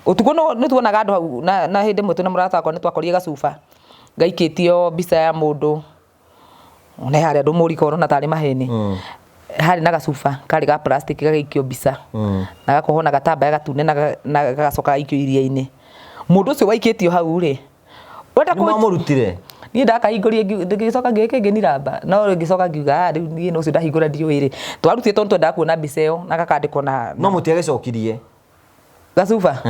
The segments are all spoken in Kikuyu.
Ũtukũ nĩ tuonaga andũ hau na hĩndĩ ĩmwe twĩna mũrata wakwa nĩ twakorire gacuba gaikĩtio mbica ya mũndũ one harĩa andũ mũrika ũrona tarĩ maheni. Harĩ na gacuba karĩ ga plastic gagaikio mbica na gakohwo na gatambaya gatune na gagacoka gaikio iria-inĩ. Mũndũ ũcio waikĩtio hau rĩ, ũrenda Nĩ mwamũrutire? Niĩ ndakahingũria ngĩcoka ngĩgĩka ngĩniramba no ngĩcoka ngiuga ah rĩu niĩ no ũcio ndahingũra ndiũĩ rĩ. Twarutire tondũ twendaga kuona mbica ĩyo na gakandĩkwo na No mũtiagĩcokirie? Gacuba?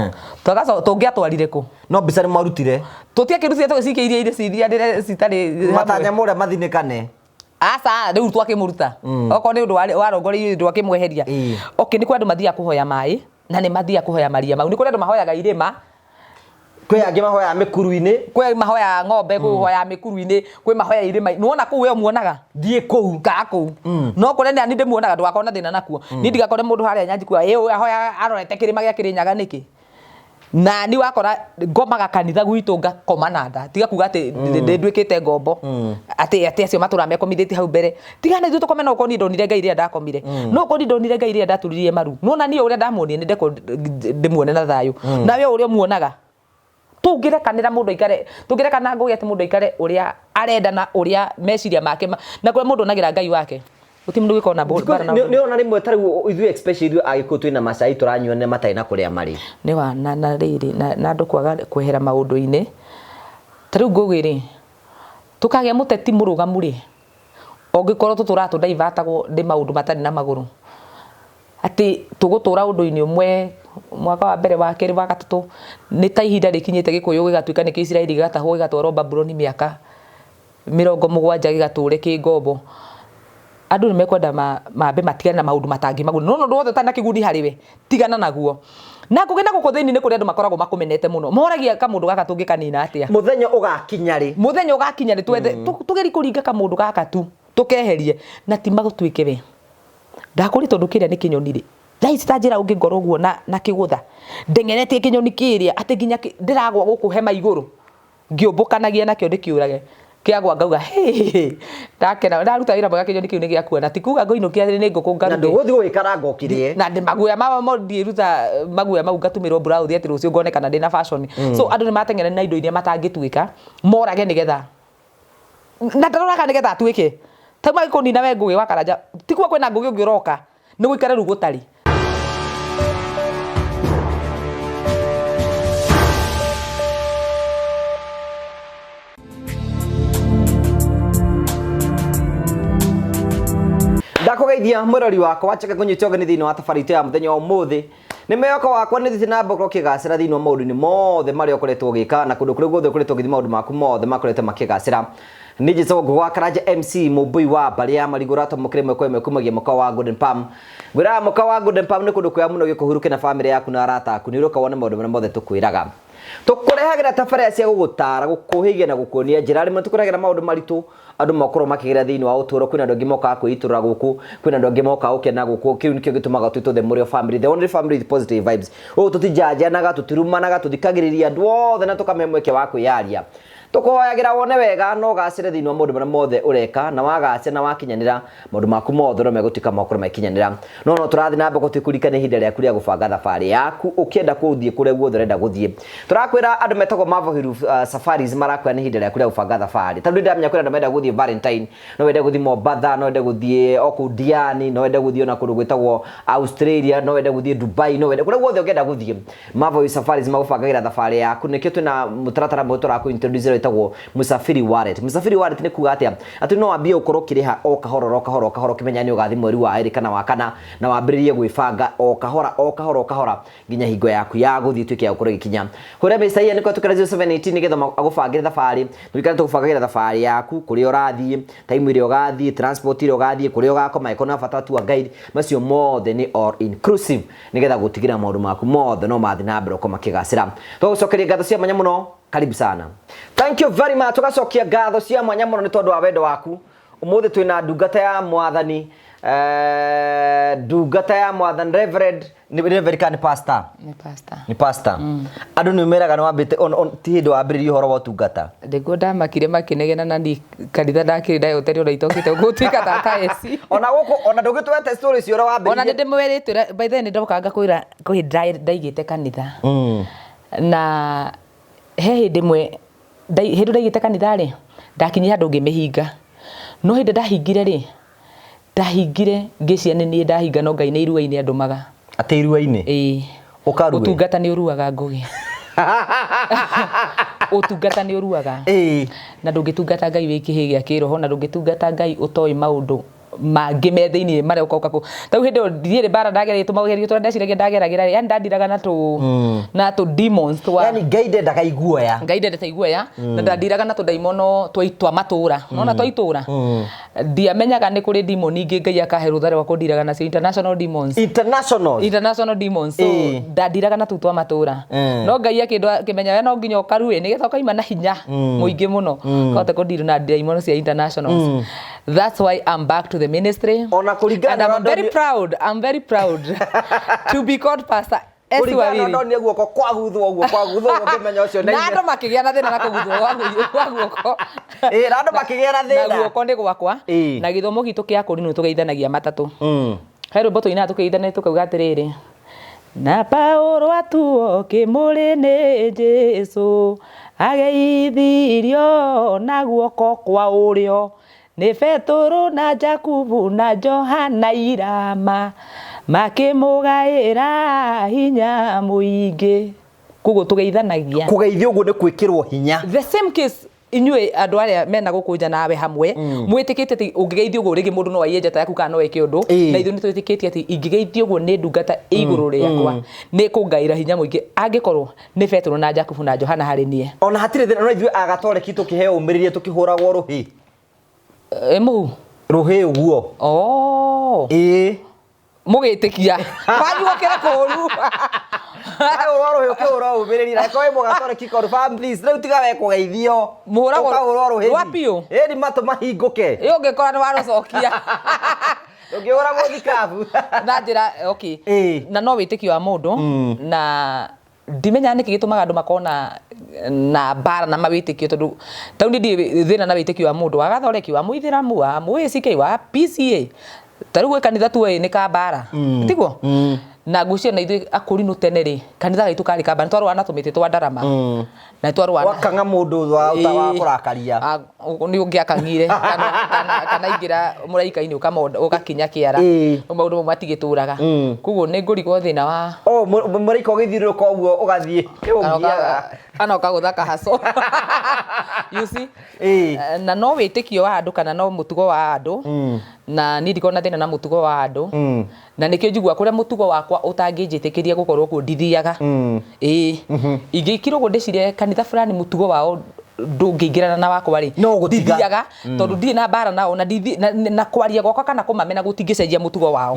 Tũngĩatwarire kũ? No mbica nĩ mwarutire? Tũtiakĩrutire tũgĩcikia iria-inĩ cithianĩre citarĩ hamwe. Matanya mũrĩa mathinĩkane. Aca, rĩu twakĩmũruta. Okorwo nĩ ũndũ warongoreirio ndwakĩmweheria. Okay, nĩ kũrĩ andũ mathiaga kũhoya maĩ na nĩ mathiaga kũhoya maria mau. Nĩ kũrĩ andũ mahoyaga irĩma. Kwĩ angĩ mahoyaga mĩkuru-inĩ. Kwĩ mahoyaga ng'ombe, kwĩ ũhoyaga mĩkuru-inĩ, kwĩ mahoyaga irĩma-inĩ. Nĩwona kũu we ũmuonaga? Thiĩ kũu. Kaa kũu. No kũrĩa nani ndĩmuonaga ndũgakorwo na thĩna nakuo. Niĩ ndigakore mũndũ harĩa Nyanji kuga ĩ ũyũ ahoyaga arorete kĩrĩma gĩa Kĩrĩnyaga nĩkĩ? Nani wakora ngomaga kanitha gwitũ ngakoma na nda. Tiga kuga atĩ nduĩkĩte ngombo. Atĩ acio matũraga mekomithĩtie hau mbere. Tiga na ithuĩ tũkome no ũkorwo niĩ ndonire Ngai rĩrĩa ndakomire. No ũkorwo niĩ ndonire Ngai rĩrĩa ndaturirie maru. Nĩwona niĩ ũrĩa ndamuonire nĩ ndekwo ndĩmuone na thayũ. Nawe ũrĩa ũmuonaga. Tũngĩrekanĩra mũndũ aikare, tũngĩrekana Ngũgĩ atĩ mũndũ aikare ũrĩa arenda na ũrĩa meciria make na kũrĩa mũndũ onagĩra Ngai wake. Gũtirĩ mũndũ ũgĩkorwo na mbara na Nĩ ũrona rĩmwe ta rĩu ithuĩ especially ithuĩ Agĩkũyũ twĩna macai tũranyua matarĩ na kũrĩa marĩ. Nĩ wa na rĩrĩ na andũ kwaga kwehera maũndũ-inĩ. Ta rĩu Ngũgĩ rĩ, tũkagĩa mũteti mũrũgamu rĩ, Ũngĩkorwo tũtũraga tũ divert agwo nĩ maũndũ matarĩ na magũrũ, atĩ tũgũtũra ũndũ-inĩ ũmwe mwaka wa mbere, wa kerĩ, wa gatatũ, nĩ ta ihinda rĩkinyĩte gĩkũyũ gĩgatuĩka nĩkĩo Isiraeli gĩgatahwo gĩgatwarwo Babuloni mĩaka 70 gĩgatũre kĩ ngombo. Andũ nĩ mekwenda mambe matigane na maũndũ matangĩmaguna. Nĩ wona ũndũ wothe ũtarĩ na kĩguni harĩ we, tigana naguo. Na ngũgĩ na gũkũ thĩinĩ nĩ kũrĩ andũ makoragwo makũmenete mũno. Moragia kamũndũ gaka tũngĩkanina atĩa? Mũthenya ũgakinya rĩ? Mũthenya ũgakinya rĩ twethe tũgerie kũringa kamũndũ gaka tu tũkeherie na ti magũtuĩke we. Ndakũria tondũ kĩrĩa nĩ kĩnyoni rĩ, thaa ici ta njĩra ũngĩngora ũguo na kĩgũtha ndeng'eretie kĩnyoni kĩrĩa atĩ nginya ndĩragwa gũkũ hema igũrũ. Ngĩũmbũkanagia nakĩo ndĩkĩũrage, kĩagwa ngauga hĩ, ndakena, ndaruta wĩra mwega kĩnyoni kĩu nĩ gĩakua, na ti kuga ngũinũkia atĩ nĩ ngũkũ Na ngaruge. ndũgũthiĩ gũgĩkaranga ũkĩrĩe. Na ndĩ maguoya mamo ndiĩruta maguoya mau ngatumĩrwo blouse atĩ rũciũ ngonekana ndĩna fashion. So andũ nĩ mateng'erania na indo iria matangĩtuĩka, morage nĩgetha, na ndaroraga nĩgetha atuĩke. Ta rĩu mangĩkũnina we Ngũgĩ wa Karanja, ti kuga kwĩna Ngũgĩ ũngĩ ũroka. Nĩ gũikare rĩu gũtarĩ. Ndakũgeithia mwĩrori wakwa njoke ngũnyite ũgeni thĩinĩ wa thabarĩ itũ ya mũthenya wa ũmũthĩ. Nĩ mwĩhoko wakwa nĩ ũthiĩte na mbere gũkorwo ũkĩgacĩra thĩinĩ wa maũndũ-inĩ mothe marĩa ũkoretwo ũgĩka na kũndũ kũrĩa guothe ũkoretwo ũgĩthiĩ maũndũ maku mothe makoretwo makĩgacĩra. Niĩ njĩtagwo Ngũgĩ wa Karanja MC mũmbũi wa mbarĩ ya marigũ ũratomokera ĩmwe kwa ĩmwe kumagia mũkawa wa Golden Palm. Ngwĩraga mũkawa wa Golden Palm nĩ kũndũ kwega mũno gĩkũhurũke na bamĩrĩ yaku na arata aku nĩ ũroka wone maũndũ marĩa mothe tũkwĩraga. Tũkũrehagĩra tabarĩra cia gũgũtara, gũkũhĩgia na gũkuonia njĩra. Rĩmwe tũkũrehagĩra maũndũ maritũ andũ makorwo makĩgera thĩinĩ wa ũtũũro. Kwĩna andũ angĩ mokaga kwĩitũrũra gũkũ, kwĩna andũ angĩ mokaga gũkena gũkũ. Kĩu nĩkĩo gĩtũmaga twĩtwo the Mũrĩo family, the only family with positive vibes. Gũkũ tũtijanjanaga, tũtirumanaga, tũthikagĩrĩria andũ othe na tũkamahe mweke wa kwĩyaria. Tũkũhoyagĩra wone wega na ũgacĩre thĩinĩ wa maũndũ marĩa mothe ũreka, na wagacĩra na wakinyanĩra, maũndũ maku mothe no megũtuĩka ma gũkorwo magĩkinyanĩra. No no tũrathiĩ na mbere gũtũkũririkania ihinda rĩaku rĩa gũbanga thabarĩ yaku ũkĩenda gũthiĩ kũrĩa guothe ũrenda gũthiĩ. Tũrakwĩra andũ metagwo Marvel Hill Safaris marakwĩra nĩ ihinda rĩaku rĩa gũbanga thabarĩ. Tondũ nĩndĩramenya kwĩna andũ marenda gũthiĩ Valentine, no wende gũthiĩ Mombatha, no wende gũthiĩ o kũu Diani, no wende gũthiĩ ona kũndũ gwĩtagwo Australia, no wende gũthiĩ Dubai, no wende kũrĩa guothe ũngĩenda gũthiĩ. Marvel Hill Safaris magũbangagĩra thabarĩ yaku. Nĩkĩo twĩna mũtaratara mwerũ tũrakũ introduce wĩtagwo Msafiri Wallet. Msafiri Wallet nĩ kuga atĩa? Atĩ no wambie gũkorwo ũkĩrĩha o kahora o kahora o kahora ũkĩmenya nĩ ũgathiĩ mweri wa ĩrĩ kana wa kana, na wambĩrĩrie gwĩbanga o kahora o kahora o kahora nginya hingo yaku ya gũthiĩ ĩtuĩke ya gũkorwo ĩgĩkinya. Hũra Mr. Ian kũhetũkĩra 0718 nĩgetha agũbangĩre thabarĩ. Tũikare tũgũbangagĩra thabarĩ yaku, kũrĩa ũrathiĩ, time ĩrĩa ũgathiĩ, transport ĩrĩa ũgathiĩ, kũrĩa ũgakoma, angĩkorwo nĩ ũrabatara tour guide, macio mothe nĩ all inclusive nĩgetha gũtigĩrĩra maũndũ maku mothe no mathiĩ na mbere gũkorwo makĩgacĩra. Tũgũcokeria ngatho cia mwanya mũno, karibu sana. Thank you very much. Tũgacokia ngatho cia mwanya mũno nĩ tondũ wa wendo waku. Ũmũthĩ twĩna ndungata ya mwathani, ndungata ya mwathani Reverend, nĩ Reverend kana nĩ pastor? Nĩ pastor. Nĩ pastor. Andũ nĩ meraga nĩ wambĩte, ti hĩndĩ wambĩrĩria ũhoro wa ũtungata. Nĩguo ndamakire makĩnegena na niĩ kanitha ndakĩrĩ nayo ũtari ona itokĩte gũtuĩka tata eci. Ona gũkũ, ona ndũngĩtwete story cia ũrĩa Ona wambĩrĩirie. nĩ ndĩmwerĩte by the way nĩ ndokaga ngakwĩra kwĩ hĩndĩ ndaigĩte kanitha. Na he hĩndĩ ĩmwe hĩndĩ ndaigĩte kanitha rĩ, ndakinyire handũ ngĩmĩhinga. No hĩndĩ ndahingire rĩ, ndahingire ngĩciria nĩ niĩ ndahinga, no Ngai nĩ irua-inĩ andũmaga. Atĩ irua-inĩ? Ĩĩ. Ũkarue? Ũtungata nĩ ũruaga, Ngũgĩ. Ũtungata nĩ ũruaga. Na ndũngĩtungata Ngai wĩ kĩhĩ gĩa kĩroho, na ndũngĩtungata Ngai ũtoĩ maũndũ mangĩ me thĩinĩ marĩa ũkoka kũ tarĩu hĩndĩ ĩyo ndiĩrĩ mbara ndagereire, tũmagerio tũrĩa ndeciragia ndageragĩra, yani ndandiraga na tũ na tũ demons twa. Yani Ngai ndendaga iguoya. Ngai ndendete iguoya, na ndandiraga na tũdaimono twa matũra, nona twa itũra. Ndiamenyaga nĩ kũrĩ demon ingĩ Ngai akahe rũtha rwa kũndiraga nacio, international demons. International. International demons. So ndandiraga na tũu twa matũra. No Ngai akĩmenya we no nginya ũkarue nĩgetha ũkaima na hinya mũingĩ mũno, ũkahote kũndira na demons cia internationals. That's why I'm back to the ministry. Ona kũringana And I'm very proud. I'm very proud to be called Pastor Esi Kũringana na Wawiri. ndonire guoko kwaguthwo ũguo, kwaguthwo ũguo, ngĩmenya ũcio nĩ Na andũ makĩgĩa na thĩna na kũguthwo kwa guoko. Ĩĩ, na andũ makĩgĩa na thĩna. Na guoko nĩ gwakwa. Na gĩthomo gitũ kĩa kũrinũ tũgeithanagia matatũ. He rwĩmbo tũinaga tũkĩgeithania tũkauga atĩrĩrĩ, na Paulo atuo kĩmũrĩ nĩ Jesũ, ageithirio na guoko kwa ũrĩo nĩ Petũrũ na Jakubu na Johana irama, makĩmũgaĩra hinya mũingĩ. Koguo tũgeithanagia. Kũgeithio ũguo nĩ gwĩkĩrwo hinya. The same case inyuĩ andũ arĩa mena gũkũ nja nawe hamwe, mwĩtĩkĩtie atĩ ũngĩgeithio ũguo rĩngĩ mũndũ no aiye njata yaku kana no eke ũndũ, na ithuĩ nĩtwĩtĩkĩtie atĩ ingĩgeithio ũguo nĩ ndungata ĩ igũrũ rĩakwa, nĩ kũngaĩra hinya mũingĩ angĩkorwo nĩ Petũrũ na Jakubu na Johana harĩ niĩ. Ona hatirĩ thĩna, no ithuĩ agatoreki tũkĩheo ũmĩrĩrie tũkĩhũragwo rũhĩ. Mũhu? Rũhĩ ũguo. Oh. Ĩĩ. Mũgĩtĩkia. Kwanyu gũkĩra kũũru. Wahũrwo rũhĩ ũkĩhũrwo ũmĩrĩrie, na angĩkorwo wĩ mũgatoreki confirm please, rĩu tiga we kũgeithio. Mũhũragwo Ũkahũrwo rũhĩ. rwa biũ. Ĩni matũ mahingũke. Ĩ ũngĩkora nĩ warũcokia. Ũngĩhũragwo thikabu. Na njĩra, okay. Na no wĩtĩkio wa mũndũ, na ndimenyaga nĩkĩ gĩtũmaga andũ makorwo na mbara na mawĩtĩkio, tondũ tau niĩ ndirĩ thĩna na wĩtĩkio wa mũndũ wa gathoreki, wa mũithĩramu, wa mũACK, wa PCA. Ta rĩu gwĩ kanitha tuoĩ nĩ ka mbara, tiguo? Na ngwĩciria na ithuĩ akũrinũ tene rĩ, kanitha gaitũ karĩ ka mbara, nĩ twarũaga na tũmĩtĩ twa ndarama. Na nĩ twarũaga na Wakang'a mũndũ wa kũrakaria. Nĩ ũngĩakang'ire, kana ingĩra mũraika-inĩ ũgakinya kĩara. Maũndũ mau matigĩtũraga. Koguo nĩ ngũrigwo thĩna wa Oh, mũraika ũgĩthiũrũrũka ũguo ũgathiĩ, ũngiaga. Kana ũkagũtha kahaco. You see? Na no wĩtĩkio wa andũ kana no mũtugo wa andũ. Na niĩ ndikoragwo na thĩna na mũtugo wa andũ. Na nĩkĩo njiguaga kũrĩa mũtugo wakwa ũtangĩnjĩtĩkĩria gũkorwo kuo ndithiaga. Ĩĩ. Ingĩkirwo ũguo ndĩcirie kanitha fulani mũtugo wao ndũngĩingĩrana na wakwa rĩ, No gũtiga. ndithiaga, tondũ ndirĩ na mbara nao, na ndithi-, na, na, na kwaria gwakwa kana kũmamena gũtingĩcenjia mũtugo wao.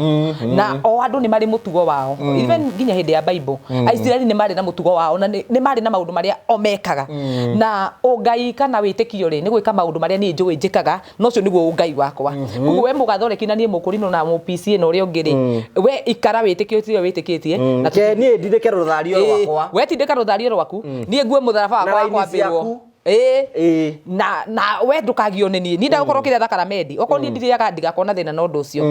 Na o andũ nĩ marĩ mũtugo wao. Even nginya hĩndĩ ya Bible, Aisiraeli nĩ marĩ na mũtugo wao, na nĩ marĩ na maũndũ marĩa o mekaga. Na ũngai kana wĩtĩkio rĩ, nĩ gwĩka maũndũ marĩa niĩ njũĩ njĩkaga, na ũcio nĩguo ũngai wakwa. Koguo we mũgathoreki na niĩ mũkũrinũ na mũ PCA na ũrĩa ũngĩ rĩ, we ikara wĩtĩkĩtie ũrĩa wĩtĩkĩtie, na Ke niĩ ndindĩke rũthario rwakwa. We tindĩka rũthario rwaku, niĩ ngue mũtharaba wakwa Na wa raini kwambĩrwo. ciaku. Na we ndũkagio nĩ niĩ. Niĩ ndagũkorwo ũkĩrĩa thakramenti. Okorwo niĩ ndirĩaga ndigakorwo na thĩna na ũndũ ũcio.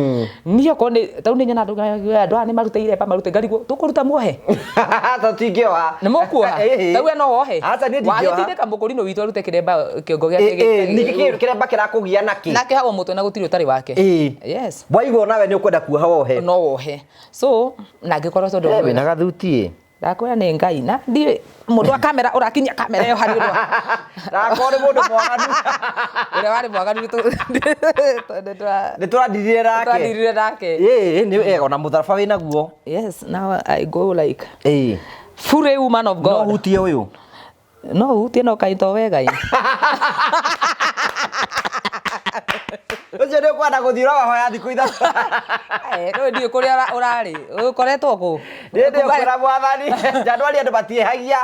Niĩ okorwo nĩ, tondũ nĩ nyonaga andũ aya nĩ marutĩire mba, marutĩire, ngarigwo, tũkũruta muohe? Tũtingĩoha. Nĩ mũkuoha? Ta we no wohe? Aca, niĩ ndingĩoha. Wagĩtindĩka mũkũrinũ witũ arute kĩremba kĩongo gĩake gĩ- Nĩkĩ kĩremba kĩrakũgia nakĩ? Na kĩohagwo mũtwe na gũtirĩ ũtarĩ wake. Yes. Waigua nawe nĩ ũkwenda kuoha wohe? No wohe. So, na angĩkorwo tondũ Wĩna gathuti ĩ? Ndakwĩra nĩ Ngai, na ndiũĩ mũndũ wa kamera ũrakinyia kamera ĩyo harĩ ũndũ wa- Ndakorwo nĩ mũndũ mwaganu. Ũrĩa warĩ mwaganu Nĩ tũrandirire nake. Tũrandirire nake. Ĩĩ, nĩ wega, ona mũtharaba wĩ naguo. Yes, now I go like fully woman of God. No hutie ũyũ. No hutie no kaĩ to wega ĩ. Ũcio nĩ ũkwenda gũthiĩ ũrahoya thikũ ithatũ. Rĩu ndiũĩ kũrĩa ũrarĩ. Ũkoretwo kũ? Niĩ ndĩ ũkwĩra mwathani, Januari andũ matiĩhagia.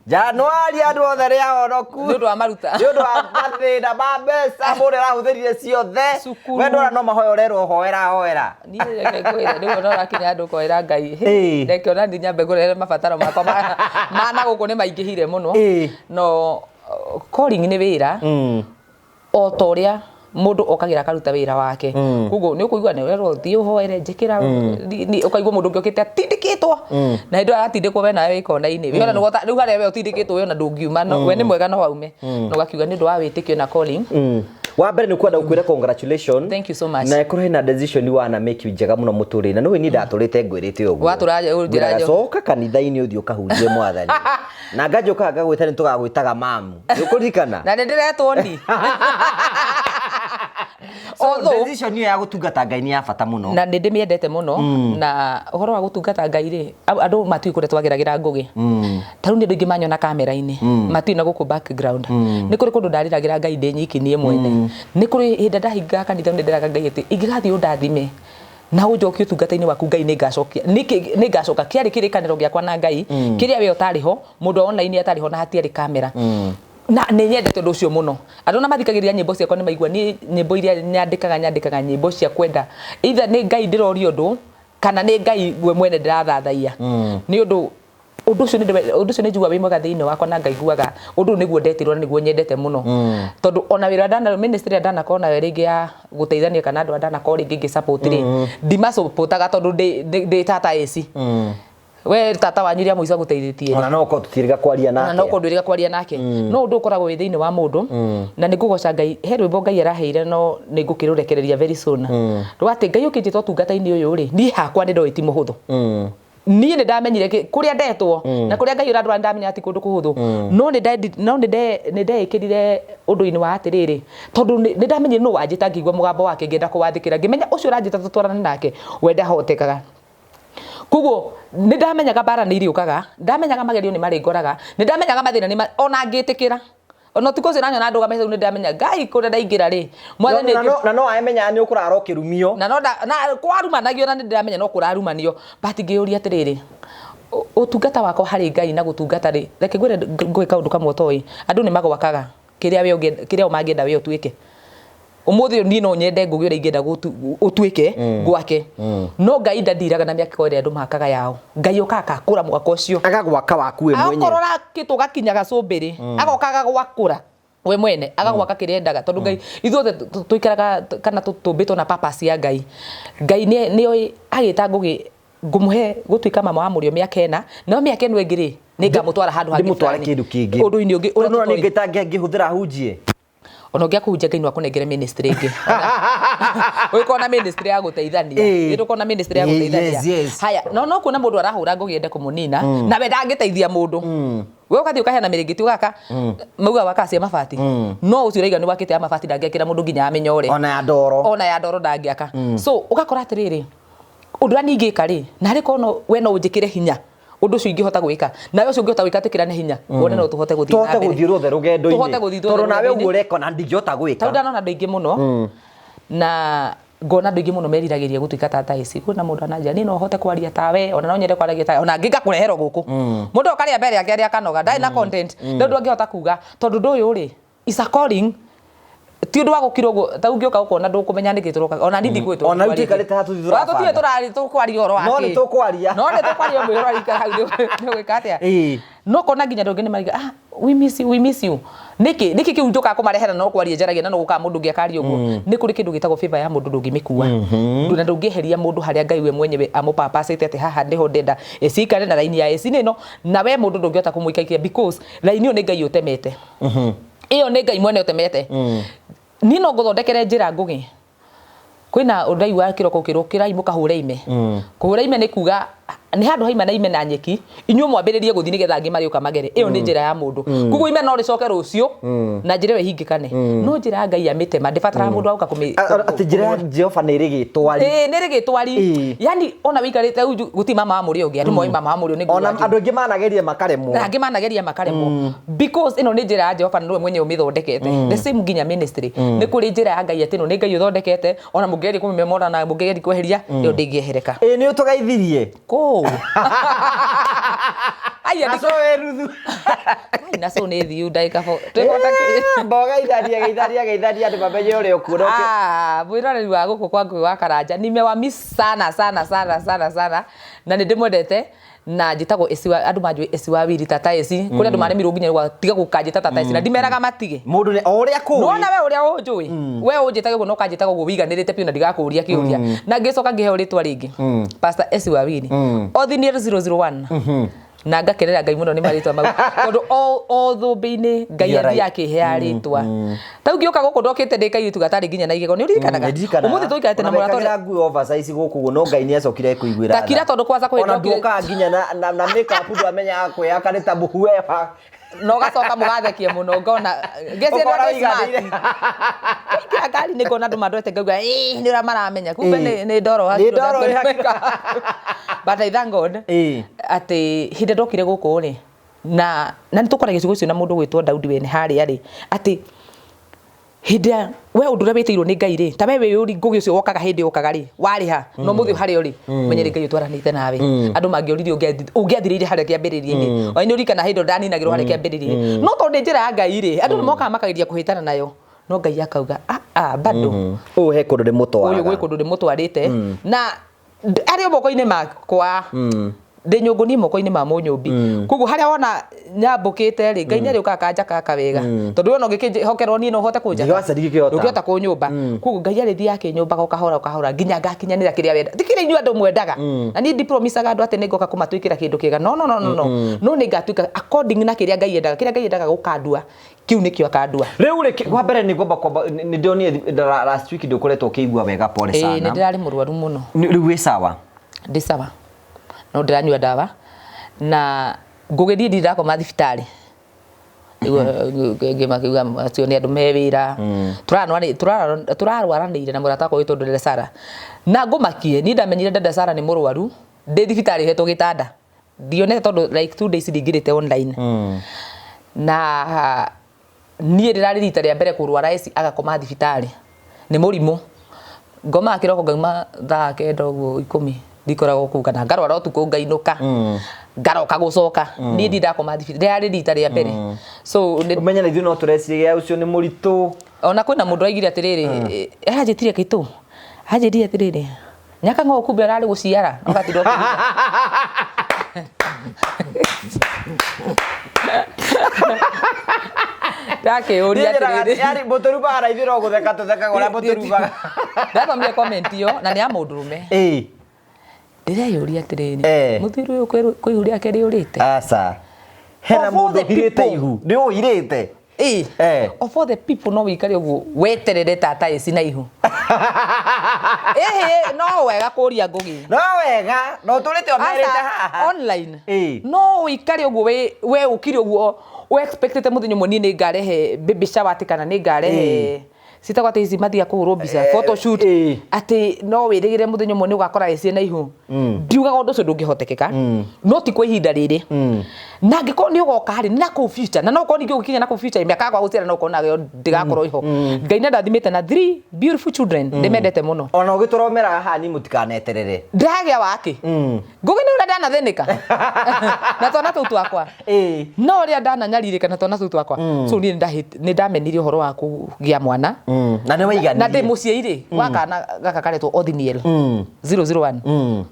Januari andũ othe nĩ ahonoku. Nĩ ũndũ wa maruta. Nĩ ũndũ wa mathĩna ma mbeca, mũndũ arahũthĩrire ciothe. Cukuru. We ndona no mahoya ũrerwo hoera, hoera. Niĩ reke ngwĩre, rĩu ona ũrakinya handũ ũkoera Ngai. Reke ona niĩ nyambe ngũrehere mabataro makwa ma na gũkũ nĩ maingĩhire mũno. No calling nĩ wĩra. O ta ũrĩa Mũndũ okagĩra akaruta wĩra wake. Koguo nĩ ũkũigua nĩ ũrerwo thiĩ ũhoere njĩkĩra, ũkaigua mũndũ ũngĩ okĩte atindĩkĩtwo, na hĩndĩ ĩyo aratindĩkwo we nawe wĩ kona-inĩ. We ona rĩu harĩa we ũtindĩkĩtwo we ona ndũngiuma, no we nĩ mwega no aume, na ũgakiuga nĩ ũndũ wa wĩtĩkio na calling. Wa mbere nĩ kwenda gũkwĩra congratulation. Thank you so much. Na ĩkorwo hena decision wana make njega mũno mũtũrĩre na nĩwe niĩ ndatũrĩte ngwĩrĩte ũguo. Watũra ũnjĩra. Ngwĩraga, coka kanitha-inĩ ũthiĩ ũkahunjie mwathani, na nganjũkaga ngagwĩta nĩ tũgagwĩtaga mamu, nĩ ũkũririkana? Na nĩ ndĩretwo ni. So Although- decision ĩyo ya gũtungata Ngai nĩ ya bata mũno. Na nĩ ndĩmĩendete mũno. Na ũhoro wa gũtungata Ngai rĩ, andũ matiũĩ kũrĩa twageragĩra, Ngũgĩ. Ta rĩu nĩ andũ aingĩ manyona kamera-inĩ, matiũĩ na gũkũ background nĩ kũrĩ kũndũ ndarĩragĩra Ngai ndĩ nyiki niĩ mwene. Nĩ kũrĩ hĩndĩ ndahingaga kanitha, nĩ ndĩraga Ngai atĩ ingĩgathiĩ ũndathime na ũnjokie ũtungata-inĩ waku, Ngai, nĩ ngacokia nĩ ngacoka. Kĩarĩ kĩrĩkanĩro gĩakwa na Ngai kĩrĩa we ũtarĩ ho, mũndũ wa online atarĩ ho na hatiarĩ kamera, na nĩ nyendete ũndũ ũcio mũno. Andũ arĩa mathikagĩrĩria nyĩmbo ciakwa nĩ maigua niĩ nyĩmbo iria nyandĩkaga, nyandĩkaga nyĩmbo cia kwenda either nĩ Ngai ndĩroria ũndũ kana nĩ Ngai we mwene ndĩrathathaiya, nĩ ũndũ ũndũ ũcio ũndũ ũcio nĩ njiguaga wĩ mwega thĩinĩ wakwa, na ngaiguaga ũndũ ũyũ nĩguo ndetirwo na nĩguo nyendete mũno, tondũ ona wĩra ndana ministry ĩrĩa ndanakorwo nayo rĩngĩ ya gũteithania kana andũ arĩa ndanakorwo rĩngĩ ngĩ support rĩ, ndimasupportaga tondũ ndĩ tata ĩci we tata wanyu rĩa mũico agũteithĩtie. Ona no ũkorwo tũtiĩrĩga kwaria na nake. No korwo ndwĩrĩga kwaria nake, no ũndũ ũkoragwo wĩ thĩinĩ wa mũndũ. Na nĩ ngũgoca Ngai, he rwĩmbo Ngai araheire, no nĩ ngũkĩrũrekereria very soon, rwa atĩ Ngai ũkĩnjĩta ũtungata-inĩ ũyũ rĩ, niĩ hakwa nĩ ndoĩ ti mũhũthũ. Niĩ nĩ ndamenyire kũrĩa ndetwo na kũrĩa Ngai ũrandwara, nĩ ndamenya ti kũndũ kũhũthũ, no nĩ no nĩ ndeĩkĩrire ũndũ-inĩ wa atĩrĩrĩ, tondũ nĩ ndamenyire nũ wanjĩta, ngĩigua mũgambo wake, ngĩenda kũwathĩkĩra, ngĩmenya ũcio ũranjĩta tũtwarane nake we ndahotekaga. Koguo nĩ ndamenyaga mbara nĩ irĩũkaga, ndamenyaga magerio nĩ marĩngoraga, nĩ ndamenyaga mathĩna nĩ ona ngĩtĩkĩra ona ũtukũ ũcio ũranyona ndũgamĩte rĩu, nĩ ndamenya Ngai kũrĩa ndaingĩra rĩ, mwathani. Na no amenyaga nĩ ũkũrara ũkĩrumio. Na no na kwarumanagio, na nĩ ndĩramenya no kũrarumanio, but ngĩyũria atĩrĩrĩ, ũtungata wakwa harĩ Ngai na gũtungata rĩ, reke ngwĩre ngwĩ kaũndũ kamwe ũtoĩ, andũ nĩ magwakaga kĩrĩa we kĩrĩa o mangĩenda we ũtuĩke. Ũmũthĩ ũyũ niĩ no nyende Ngũgĩ ũrĩa ingĩenda ũtuĩke gwake, no Ngai ndandiraga na mĩaka ĩrĩa andũ makaga yao. Ngai okaga akakũra mwaka ũcio. Agagwaka waku we mwenyewe. Akorwo ũrakĩtwo gakinya gacũmbĩrĩ, agoka agagwakũra we mwene, agagwaka kĩrĩa endaga, tondũ Ngai ithuothe tũikaraga kana tũmbĩtwo na purpose ya Ngai. Ngai nĩ oĩ agĩta Ngũgĩ ngũmũhe gũtuĩka mama wa mũrĩo mĩaka 4, nayo mĩaka ĩno ĩngĩ rĩ, nĩ ngamũtwara handũ hangĩ ndĩmũtware fulani. Kĩndũ kĩngĩ. Ũndũ-inĩ ũngĩ ũrĩa Tondũ tũtoĩ. ningĩ ngĩhũthĩra hunjie. Ona ũngĩakũhunjia, Ngai no akũnengere ministry ĩngĩ, ũgĩkorwo na ministry ya gũteithania. Ĩĩ, na ministry ya gũteithania. Haya, no kuona mũndũ arahũra Ngũgĩ ende kũmũnina, na we ndangĩteithia mũndũ. We ũgathiĩ ũkaheana mĩrĩngĩti, ũgaka mauga waka cia mabati, no ũcio ũraiga nĩ wakĩte ya mabati ndangĩakĩra mũndũ nginya ya mĩnyore. Ona ya ndoro. Ona ya ndoro ndangĩaka. So ũgakora atĩrĩrĩ, ũndũ ũrĩa niĩ ingĩka rĩ, narĩ korwo no we no ũnjĩkĩre hinya ũndũ ũcio ingĩhota gwĩka, nawe ũcio ũngĩhota gwĩka, twĩkĩrane hinya wone no tũhote gũthiĩ na tũhote mbere. Gũthiĩ ruothe rũgendo-inĩ. Tũhote gũthiĩ ruothe Tondũ nawe rũgendo-inĩ. ũguo ũreka ona ndingĩhota gwĩka. Tondũ ndanona andũ aingĩ mũno, na ngona andũ aingĩ mũno meriragĩria gũtuĩka tata ici. Kwĩna mũndũ ananjĩra, niĩ no hote kwaria tawe, ona no nyende kwaragia tawe, ona ngĩngakũreherwo gũkũ mũndũ okarĩa mbere yake arĩa akanoga ndarĩ na content, rĩu ndũngĩhota kuga, tondũ ũndũ ũyũ rĩ is a calling, ti ũndũ wa gũkira ũguo. Ta ũngĩũka ũkona ndũkũmenya nĩkĩ tũroka, ona niĩ ndigwĩtwo. Ona rĩu tũikarĩte haha tũthiĩ tũtirĩ tũrabanga. tũrari tũkwaria ũhoro wa No nĩ kĩ. tũkwaria. No nĩ tũkwaria, mwĩrora ikara hau nĩ ũgwĩka atĩa. No kona nginya andũ angĩ nĩ mariga, "Ah, we miss you, we miss you." Nĩkĩ kĩu njũkaga kũmarehera no kwaria njaragia, na no gũkaga mũndũ ũngĩ akaria ũguo? Nĩ kũrĩ kĩndũ gĩtagwo favor ya mũndũ, ndũngĩmĩkua na ndũngĩeheria mũndũ harĩa Ngai we mwenyewe amũpapacĩte atĩ haha nĩho ndenda ĩci ikare, na raini ya ĩci nĩ ĩno, na we mũndũ ndũngĩhota kũmũikaikia because raini ĩyo nĩ Ngai ũtemete, ĩyo nĩ Ngai mwene ũtemete. Niĩ no ngũthondekere njĩra, Ngũgĩ. Kwĩna ũndũ ndaigua kĩroko ũkĩrwo kĩrai mũkahũre ime. Kũhũra ime nĩ kuga nĩ handũ haima na ime na nyeki, inyuĩ mwambĩrĩrie gũthiĩ nĩgetha angĩ marĩũka magere. Ĩyo nĩ njĩra ya mũndũ. Koguo ime no rĩcoke rũciũ na njĩra ĩyo ĩhingĩkane, no njĩra ya Ngai amĩtema ndĩbataraga mũndũ wa gũka kũmĩ Atĩ njĩra ya Jehova nĩ ĩrĩ gĩtwari. Ĩĩ, nĩ rĩ gĩtwari. Yani ona wĩikarĩte hau gũtirĩ mama wa mũrĩo ũngĩ, andũ moĩ mama wa mũrĩo nĩ Ona Ngũgĩ wa andũ aingĩ manageria makaremwo. Na angĩ manageria makaremwo because ĩno nĩ njĩra ya Jehova na nĩwe mwenyewe ũmĩthondekete. The same nginya ministry, nĩ kũrĩ njĩra ya Ngai atĩ ĩno nĩ Ngai ũthondekete, ona mũngĩgeria kũmĩmomora na mũngĩgeria kweheria, ĩyo ndĩngĩehereka. Ĩĩ, nĩ ũtũgeithirie. Kũu aya. Na so we Ruthu. Ai, na so nĩ thiu ndagĩka twĩhota kĩ. Mboga geithania, geithania, geithania andũ mamenye ũrĩa ũkuona. Ah, mwĩroreri wa gũkũ kwa Ngũgĩ wa Karanja, nimewamiss sana sana sana sana sana, na nĩ ndĩmwendete. Na njĩtagwo Esi wa andũ manjũĩ Esi wa Wiri, tata Esi. Kũrĩ andũ maremirwo nginya rĩu tiga gũkanjĩta tata Esi, na ndimeraga matige. Mũndũ nĩ o ũrĩa kũĩ. Nona we ũrĩa ũnjũĩ, we ũnjĩtage ũguo na ũkanjĩtaga ũguo wĩiganĩrĩte biũ na ndigakũria kĩũria. Na ngĩcoka ngĩheo rĩtwa rĩngĩ, Pastor Esi wa Wiri, Othniel 001, na ngakenera Ngai mũno nĩ marĩtwa mau, tondũ o thũmbĩ-inĩ Ngai You're right. athiaga akĩheaga rĩtwa. Ta rĩu ngĩũka gũkũ ndokĩte ndĩ kairĩtu gatarĩ nginya na igego, nĩ ũririkanaga? Ndirikanaga. Ũmũthĩ tũikarĩte na Ona mũrata ũrĩa mekagĩra nguo oversize gũkũ ũguo, no Ngai nĩ acokire kũiguĩra Ta kira tha. tondũ kwanza kwĩ Ona ndokire- nduokaga nginya na make-up, ndwamenyaga kwĩyaka nĩ ta mũhuewa. Na ũgacoka mũgathekie mũno, ngona ngeciria Ũkona nĩ smart. ũiganĩire. Ingĩra ngari-inĩ ngona andũ mandorete, ngauga ĩĩ nĩ ũrĩa maramenya, kumbe Ĩĩ. nĩ ndoro Nĩ hakiri ndoro ndakĩrĩ hakiri. make-up. But I thank God Ĩĩ. atĩ hĩndĩ ndokire gũkũ rĩ, na nĩ tũkwaragia ciugo icio na mũndũ gwĩtwo Daudi wene harĩa rĩ, atĩ hĩndĩ ya we ũndũ ũrĩa wĩtĩirwo nĩ Ngai rĩ, ta we wĩyũri Ngũgĩ ũcio wokaga hĩndĩ wokaga rĩ, warĩha no mũthĩ harĩa ũrĩ, menye nĩ Ngai ũtwaranĩte nawe. Andũ mangĩoririe ũngĩathirĩire harĩa kĩambĩrĩria-inĩ. Ona nĩ ũririkana hĩndĩ ĩyo ndaninagĩrwo harĩa kĩambĩrĩria-inĩ, no tondũ nĩ njĩra ya Ngai rĩ, andũ nĩ mokaga makageria kũhĩtana nayo, no Ngai akauga ah ah bado Ũyũ he kũndũ ũyũ ndĩmũtwaraga. Gwĩ kũndũ ndĩmũtwarĩte na arĩ o moko-inĩ makwa, ndĩ nyũngũ niĩ moko-inĩ ma mũnyũmbi. Koguo harĩa wona nyambũkĩte rĩ, Ngai nĩ arĩũkaga akanjaka wega, tondũ we ona ũngĩkĩhokerwo niĩ no ũhote kũnjaka. Ndingĩhota, ndingĩkĩhota. Ndũngĩhota kũnyũmba. Koguo Ngai arĩthiaga akĩnyũmbaga o kahora o kahora nginya ngakinyanĩra kĩrĩa wenda. Ti kĩrĩa inyuĩ andũ mwendaga, na niĩ ndipromisaga andũ atĩ nĩngoka kũmatwĩkĩra kĩndũ kĩega. No, no, no, no, no, no nĩ ngatuĩka according na kĩrĩa Ngai endaga. Kĩrĩa Ngai endaga gũkandua, kĩu nĩkĩo akandua. Rĩu rĩ, wa mbere nĩ ngwamba kwamba nĩ ndonire last week ndũkoretwo ũkĩigua wega, pole Ĩĩ, nĩ sana. ndĩrarĩ mũrwaru mũno. Rĩu wĩ sawa? Ndĩ sawa, no ndĩranyua ndawa na ngũgĩthiĩ ndindakoma thibitarĩ. Ngĩmakiuga acio nĩ andũ me wĩra. Tũrarwaranĩire na mũrata wakwa wĩtwo Ndũrere Sara, na ngũmakie niĩ ndamenyire dada Sara nĩ mũrwaru ndĩ thibitarĩ hetwo gĩtanda. Ndionete tondũ like 2 days ndingĩrĩte online. Na niĩ rĩrarĩ rita rĩa mbere kũrwara eci agakoma thibitarĩ nĩ mũrimũ. Ngomaga kĩroko, ngauma thaa 9 ũguo, 10 ndikoragwo kũu, kana ngarwara ũtukũ ngainũka, ngaroka gũcoka. Niĩ ndindakoma thibitarĩ, rĩrarĩ rita rĩa mbere, so Ũmenye na ithuĩ no tũreciria ũcio nĩ mũritũ. Ona kwĩna mũndũ aigire atĩrĩrĩ, aranjĩtire kĩtũ, anjĩrire atĩrĩrĩ, nyaka ng'o, kumbe ararĩ gũciara ũgatinda ũkĩruta. Ndakĩũria atĩrĩrĩ, Yani mũtũrumaga na ithuĩ no gũtheka tũthekaga ũrĩa mũtũrumaga. Ndathomire comment ĩyo na nĩ ya mũndũrũme. Ndĩreyũria atĩrĩrĩ, mũthuri ũyũ kwĩ ihu rĩake rĩũrĩte? Aca, hena Of all mũndũ the ũhirĩte people. ihu nĩ ũhirĩte. Ĩ, of all the people, no wĩikare ũguo weterere tata ĩci na ihu? Ĩhĩ, no wega kũria Ngũgĩ. No wega no tũrĩte omerĩte Aca, haha. Online no ũikare ũguo we ũkire ũguo we expectĩte mũthenya ũmwe niĩ nĩ ngarehe baby shower, atĩ kana nĩ ngarehe citagwo atĩ ici mathiaga kũhũrwo mbica, photoshoot, atĩ no wĩrĩgĩre mũthenya ũmwe nĩ ũgakora ĩci na ihu. Ndiugaga ũndũ ũcio ndũngĩhotekeka, no ti kwa ihinda rĩrĩ, na angĩkorwo nĩ ũgoka rĩ, nĩ na kũu future, na no ũkorwo ningĩ ũgĩkinya na kũu future mĩaka yakwa gũciara, no ũkorwo nayo ndĩgakorwo iho. Ngai nĩ andathimĩte na three beautiful children ndĩmendete mũno. Ona ũgĩtũromeraga haha ni mũtikaneterere. Ndĩragĩa wake Ngũgĩ nĩ ũrĩa ndanathĩnĩka na twana tũu twakwa, no ũrĩa ndananyarirĩka na twana tũu twakwa. So niĩ nĩ ndamenire ũhoro wa kũgĩa mwana. Na nĩ waiganirie. Na ndĩ mũciĩ rĩ wa kana gaka karetwo Othniel 001,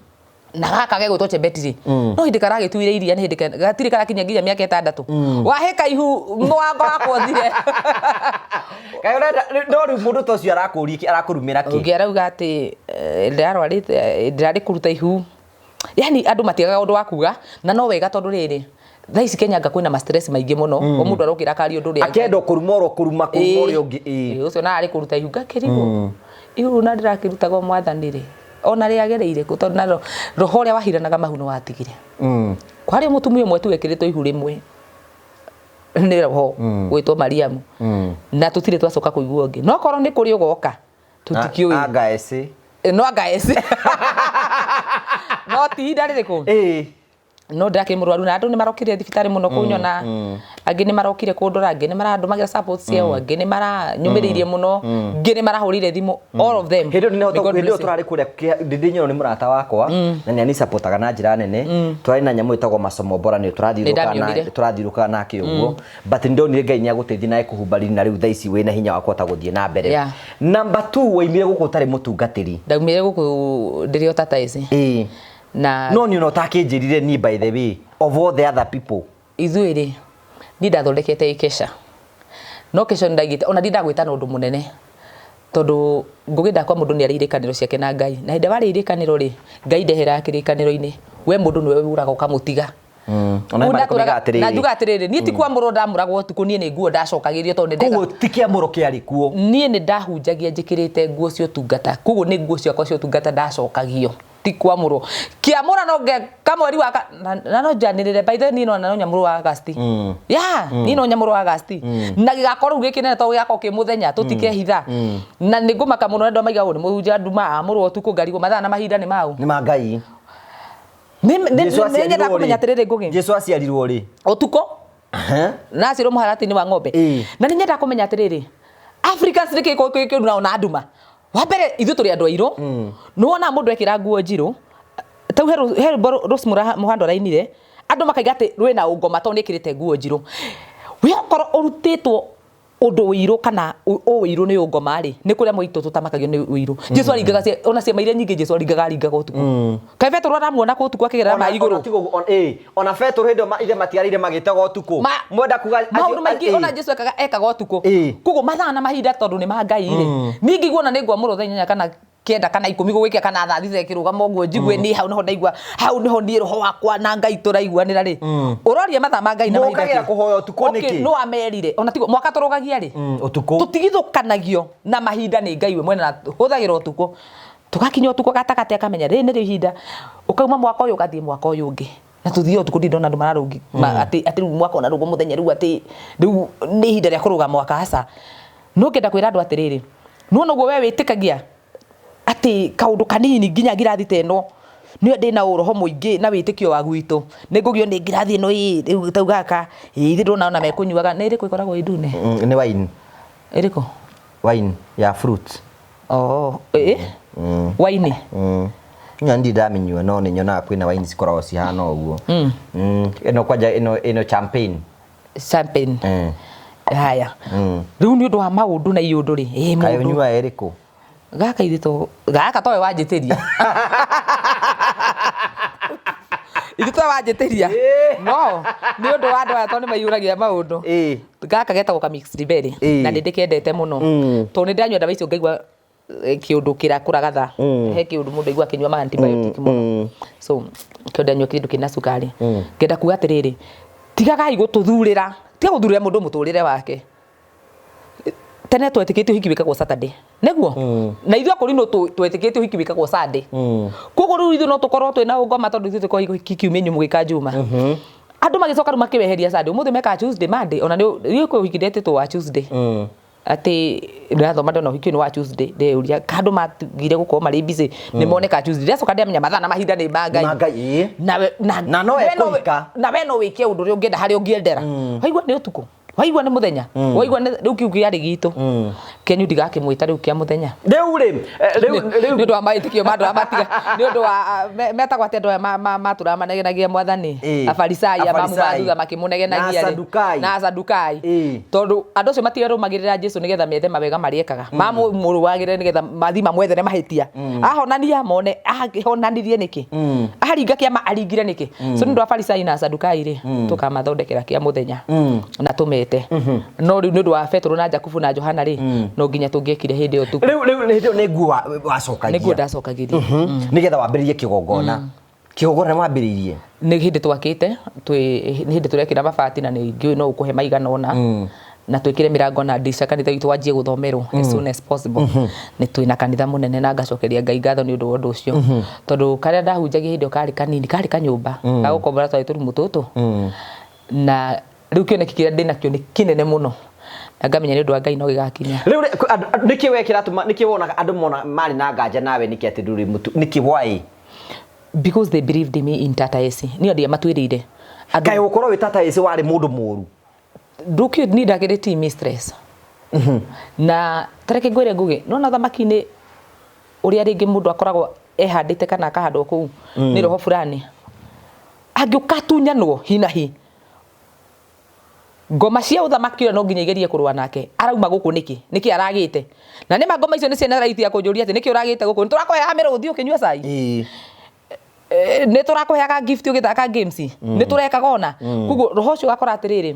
na gaka gegwĩtwo Chebeti rĩ, no hĩndĩ karagĩtuire iria, nĩ hĩndĩ gatirĩ karakinya nginya mĩaka 6 wahĩka ihu mũgambo wakwa ũthire. Kaĩ ũrenda no rĩu mũndũ ta ũcio arakũria kĩ, arakũrumĩra kĩ? Ũngĩ arauga atĩ ndĩrarwarĩte, ndĩrarĩ kũruta ihu. Yani andũ matiagaga ũndũ wa kuga, na no wega tondũ rĩrĩ, thaa ici Kenya anga kwĩna ma stress maingĩ mũno, o mũndũ arokĩra akaria ũndũ ũrĩa Akenda kũruma oro kũruma kũruma ũrĩa ũngĩ. Ĩĩ, ũcio na arĩ kũruta ihu, ngakĩrigwo ihu na ndĩrakĩrutagwo mwathani rĩ, ona rĩagĩrĩire kũ? Tondũ na roho ũrĩa wahiranaga mahu nĩ watigire. Kwarĩ mũtumia ũmwe tu wekĩrĩtwo ihu rĩmwe nĩ roho gwĩtwo Mariamu, na tũtirĩ twacoka kũigua ũngĩ, no korwo nĩ kũrĩ ũgoka tũtikĩũĩ. Anga eci. No anga eci, no ti ihinda rĩrĩkũ. No ndĩrakĩrĩ mũrwaru na andũ nĩ marokire thibitarĩ mũno kũnyona, angĩ nĩ marokire kũndora, angĩ nĩ marandũmagĩra support ciao, angĩ nĩ maranyũmĩrĩirie mũno, angĩ nĩ marahũrire thimũ, all of them. Hĩndĩ ĩyo May God hĩndĩ ĩyo bless you. tũrarĩ kũrĩa ndĩ nyoro nĩ mũrata wakwa na nĩ anisupportaga na njĩra nene. Tũrarĩ na nyamũ ĩtagwo masomo bora, nĩ tũrathiũrũrũkaga na Nĩndamĩonire. tũrathiũrũrũkaga nake ũguo, but nĩ ndonire Ngai nĩ agũteithia na ekũhumba riri, na rĩu thaa ici wĩna hinya wa kũhota gũthiĩ na mbere. Number 2, waimire gũkũ ũtarĩ mũtungatĩri. Ndaumire gũkũ ndĩrĩ o tata ici. Na No nĩ ona ũtakĩnjĩrire niĩ, by the way, of all the other people. Ithuĩ rĩ, niĩ ndathondekete ĩkesha, no kesha nĩ ndaigĩte ona ndindagwĩta na ũndũ mũnene, tondũ Ngũgĩ ndakwa mũndũ nĩ arĩ irĩkanĩro ciake na Ngai, na hĩndĩ ĩrĩa warĩ irĩkanĩro rĩ, Ngai ndeheraga kĩrĩkanĩro-inĩ, we mũndũ nĩwe ũraga ũkamũtiga. Ona Kũu nĩ marĩkũ ndatũraga- maigaga atĩrĩrĩ. Na njuga atĩrĩrĩ, niĩ ti kwamũrwo ndamũragwo ũtukũ, niĩ nĩ nguo ndacokagĩrio tondũ nĩ ndeka. Koguo ti kĩamũro kĩarĩ kuo. Niĩ nĩ ndahunjagia njĩkĩrĩte nguo cia ũtungata, koguo nĩ nguo ciakwa cia ũtungata ndacokagio, ti kwamũrwo. Kĩamũra no ngeka mweri wa na no njanĩrĩre, by the way, niĩ no nyamũrwo wa August. Yeah, niĩ no nyamũrwo wa August. Na gĩgakorwo rĩu gĩ kĩnene tondũ gĩgakorwo kĩ mũthenya, tũtikehitha. Na nĩ ngũmaka mũno andũ maiga ũũ nĩ mũhunjia nduma amũrwo ũtukũ, ngarigwo mathaa na mahinda nĩ mau. Nĩ ma Ngai. Nĩ Jesu nĩ nyendaga aciarirwo kũmenya rĩ? atĩrĩrĩ, Ngũgĩ. Jesu aciarirwo rĩ? Ũtukũ. Na acirwo mũharatĩ-inĩ wa ng'ombe. Na nĩ nyendaga kũmenya atĩrĩrĩ, Africans nĩ kĩĩ kĩũru nao na nduma? Wa mbere, ithuĩ tũrĩ andũ airũ. Nĩ wonaga mũndũ ekĩra nguo njirũ tau, he rwĩmbo Rose Muhando arainire, andũ makaiga atĩ rwĩna ũngoma tondũ nĩ ĩkĩrĩte nguo njirũ. We okorwo ũrutĩtwo ũndũ ũirũ kana ũirũ nĩ ũngoma rĩ, nĩ kũrĩa mũitũ tũtamakagio nĩ ũirũ. Jesu aringaga ona ciama iria nyingĩ Jesu aringaga ũtukũ. Kaĩ Petero aramuona kũ ũtukũ akĩgerera maĩ igũrũ? Ona Petero hĩndĩ ĩyo ithe matigarĩire magĩtega ũtukũ. Mwenda kuga maũndũ maingĩ ona Jesu ekaga ũtukũ. Koguo mathaa na mahinda tondũ nĩ ma Ngai rĩ, niĩ ngĩigua ona nĩ ngwamũrwo thaa 8 kana 9 kana 10 gũgĩkĩa kana thaa 3 ĩkĩrũgama ũguo, njigue niĩ hau nĩho ndaigua, hau nĩho niĩ roho wakwa na Ngai tũraiguanĩra rĩ, ũroria mathaa ma Ngai na mahinda. Mũkagĩra kũhoya ũtukũ nĩkĩ? Nũ amerire? Ona tiguo mwaka tũrũgagia rĩ? Ũtukũ. Tũtigithũkanagio na mahinda nĩ Ngai we mwene, na hũthagĩra ũtukũ. Tũgakinya ũtukũ gatagatĩ akamenya rĩrĩ nĩrĩo ihinda, ũkauma mwaka ũyũ ũgathiĩ mwaka ũyũ ũngĩ, na tũthiĩ ũtukũ. Ndirĩ ndona andũ mararũngi atĩ rĩu mwaka ona rũgo mũthenya, rĩu atĩ rĩu nĩ ihinda rĩa kũrũga mwaka. Aca, no ngenda kwĩra andũ atĩrĩrĩ, nĩwona ũguo we wĩtĩkagia atĩ kaũndũ kanini nginya ngirathi ta ĩno nĩyo ndĩna ũroho mũingĩ na wĩtĩkio wa gwitũ, nĩ ngũgio nĩ ngirathi ĩno ĩ rĩu tau gaka ĩ ithe ndona ona mekũnyuaga nĩ ĩrĩkũ ĩkoragwo ĩ ndune? Nĩ wine. Ĩrĩkũ? Wine ya fruit. Oh, ĩ waini. Nya ndi ndamĩnyua, no nĩ nyonaga kwĩna wine cikoragwo cihana ũguo. Ĩno kwanja ĩno champagne. Champagne. Haya, rĩu nĩ ũndũ wa maũndũ na iũndũ rĩ ĩ Kaĩ mũndũ ũnyuaga ĩrĩkũ? Gaka ithe to gaka towe wanjĩtĩria, ithe towe wanjĩtĩria, no nĩ ũndũ wa andũ aya tondũ nĩ maiyũragia maũndũ. Gaka getagwo ka mixed berry. Na nĩ ndĩkendete mũno tondũ nĩ ndĩranyua ndawa icio ngaigua kĩũndũ kĩrakũragatha. He kĩũndũ mũndũ aigua akĩnyua ma antibiotic mũno, so kĩo ndanyua kĩndũ kĩna cukari. Ngenda kuga atĩrĩrĩ, tigagai gũtũthurĩra, tiga gũthurĩra mũndũ mũtũrĩre wake. Tene twetĩkĩtie ũhiki wĩkagwo Saturday, nĩguo na ithuĩ akũrinũ twetĩkĩtie ũhiki wĩkagwo Sunday. Koguo rĩu ithuĩ no tũkorwo twĩna ũngoma tondũ ithuĩ tũkorwo ũhiki kiumia, inyuĩ mũgĩka Juma. Andũ magĩcoka rĩu makĩweheria Sunday, ũmũthĩ mekaga Tuesday, Monday. Ona nĩ kwĩ ũhiki ndetĩtwo wa Tuesday, atĩ ndĩrathoma ndona ũhiki ũyũ nĩ wa Tuesday, ndeyũria kandũ matigire gũkorwo marĩ busy nĩ moneka Tuesday. Ndĩracoka ndĩramenya mathaa na mahinda nĩ ma Ngai. Ma Ngai, ĩĩ. Na Na no we ekũhika. Na we no wĩke ũndũ ũrĩa ũngĩenda harĩa ũngĩendera. Waigua nĩ ũtukũ, waigua nĩ mũthenya, waigua nĩ rĩu kĩu kĩarĩ gitũ kĩanyu, ndigakĩmwĩta rĩu kĩa mũthenya. Rĩu rĩ rĩu rĩu Nĩ ũndũ wa mawĩtĩkio ma andũ arĩa matiga, nĩ ũndũ wa metagwo atĩ andũ aya matũraga manegenagia Mwathani, Afarisai aya mamu Afarisai. thutha makĩmũnegenagia Na rĩ. Asadukai. Na Asadukai. Tondũ andũ acio matiarũmagĩrĩra Jesu nĩgetha methe mawega marĩa ekaga, mamũrũagĩrĩre nĩgetha mathi mamwethere mahĩtia. Ahonania mone ahonanirie nĩkĩ, aringa kĩama aringire nĩkĩ. So nĩ ũndũ wa Afarisai na Asadukai rĩ, tũkamathondekera kĩa mũthenya na tũmete. No rĩu nĩ ũndũ wa Petero na Jakubu na Johana rĩ, no nginya tũngĩekire hĩndĩ ĩyo ũtukũ. Rĩu hĩndĩ ĩyo nĩ nguo wacokagia? Nĩ nguo ndacokagĩria. Nĩgetha wambĩrĩrie kĩgongona. Kĩgongona nĩ wambĩrĩirie? Nĩ hĩndĩ twakĩte, nĩ hĩndĩ tũrekĩra mabati na nĩ ngĩũĩ no ũkũhe maigana ũna na twĩkĩre mĩrango na ndirisha, kanitha witũ wanjie gũthomerwo as soon as possible. Nĩ twĩna kanitha mũnene na ngacokeria Ngai ngatho nĩ ũndũ wa ũndũ ũcio, tondũ karĩa ndahunjagia hĩndĩ ĩyo karĩ kanini, karĩ kanyũmba ga gũkombora, twarĩ tũrumu tũtũ. Na rĩu kĩoneki kĩrĩa ndĩnakĩo nĩ kĩnene mũno na ngamenya nĩ ũndũ wa Ngai no gĩgakinya. Rĩu rĩ, nĩkĩ we kĩratũma, nĩkĩ wonaga andũ mona marĩ na nganja nawe nĩkĩ atĩ ndũrĩ mũtu, nĩkĩ, why? Because they believed in me in Tata Esi. Niĩ ndia matuĩrĩire andũ. Kaĩ gũkorwo wĩ tata ĩci warĩ mũndũ mũru? Ndũkĩ niĩ ndakĩrĩ team mistress na tareke ngwĩre, Ngũgĩ, nona thamaki-inĩ ũrĩa rĩngĩ mũndũ akoragwo ehandĩte kana akahandwo kũu nĩ roho fulani angĩũka atunyanwo hinahi ngoma cia ũthamaki ũrĩa no nginya igerie kũrũa nake. Arauma gũkũ nĩkĩ? Nĩkĩ aragĩte? Na nĩma ngoma icio nĩ ciana raithi ya kũnjũria atĩ nĩkĩ ũragĩte gũkũ, nĩ tũrakũheaga mĩrũthi ũkĩnyua cai. Nĩ tũrakũheaga gift ũgĩthaka games, nĩ tũrekaga ona koguo roho ũcio ũgakora atĩrĩrĩ,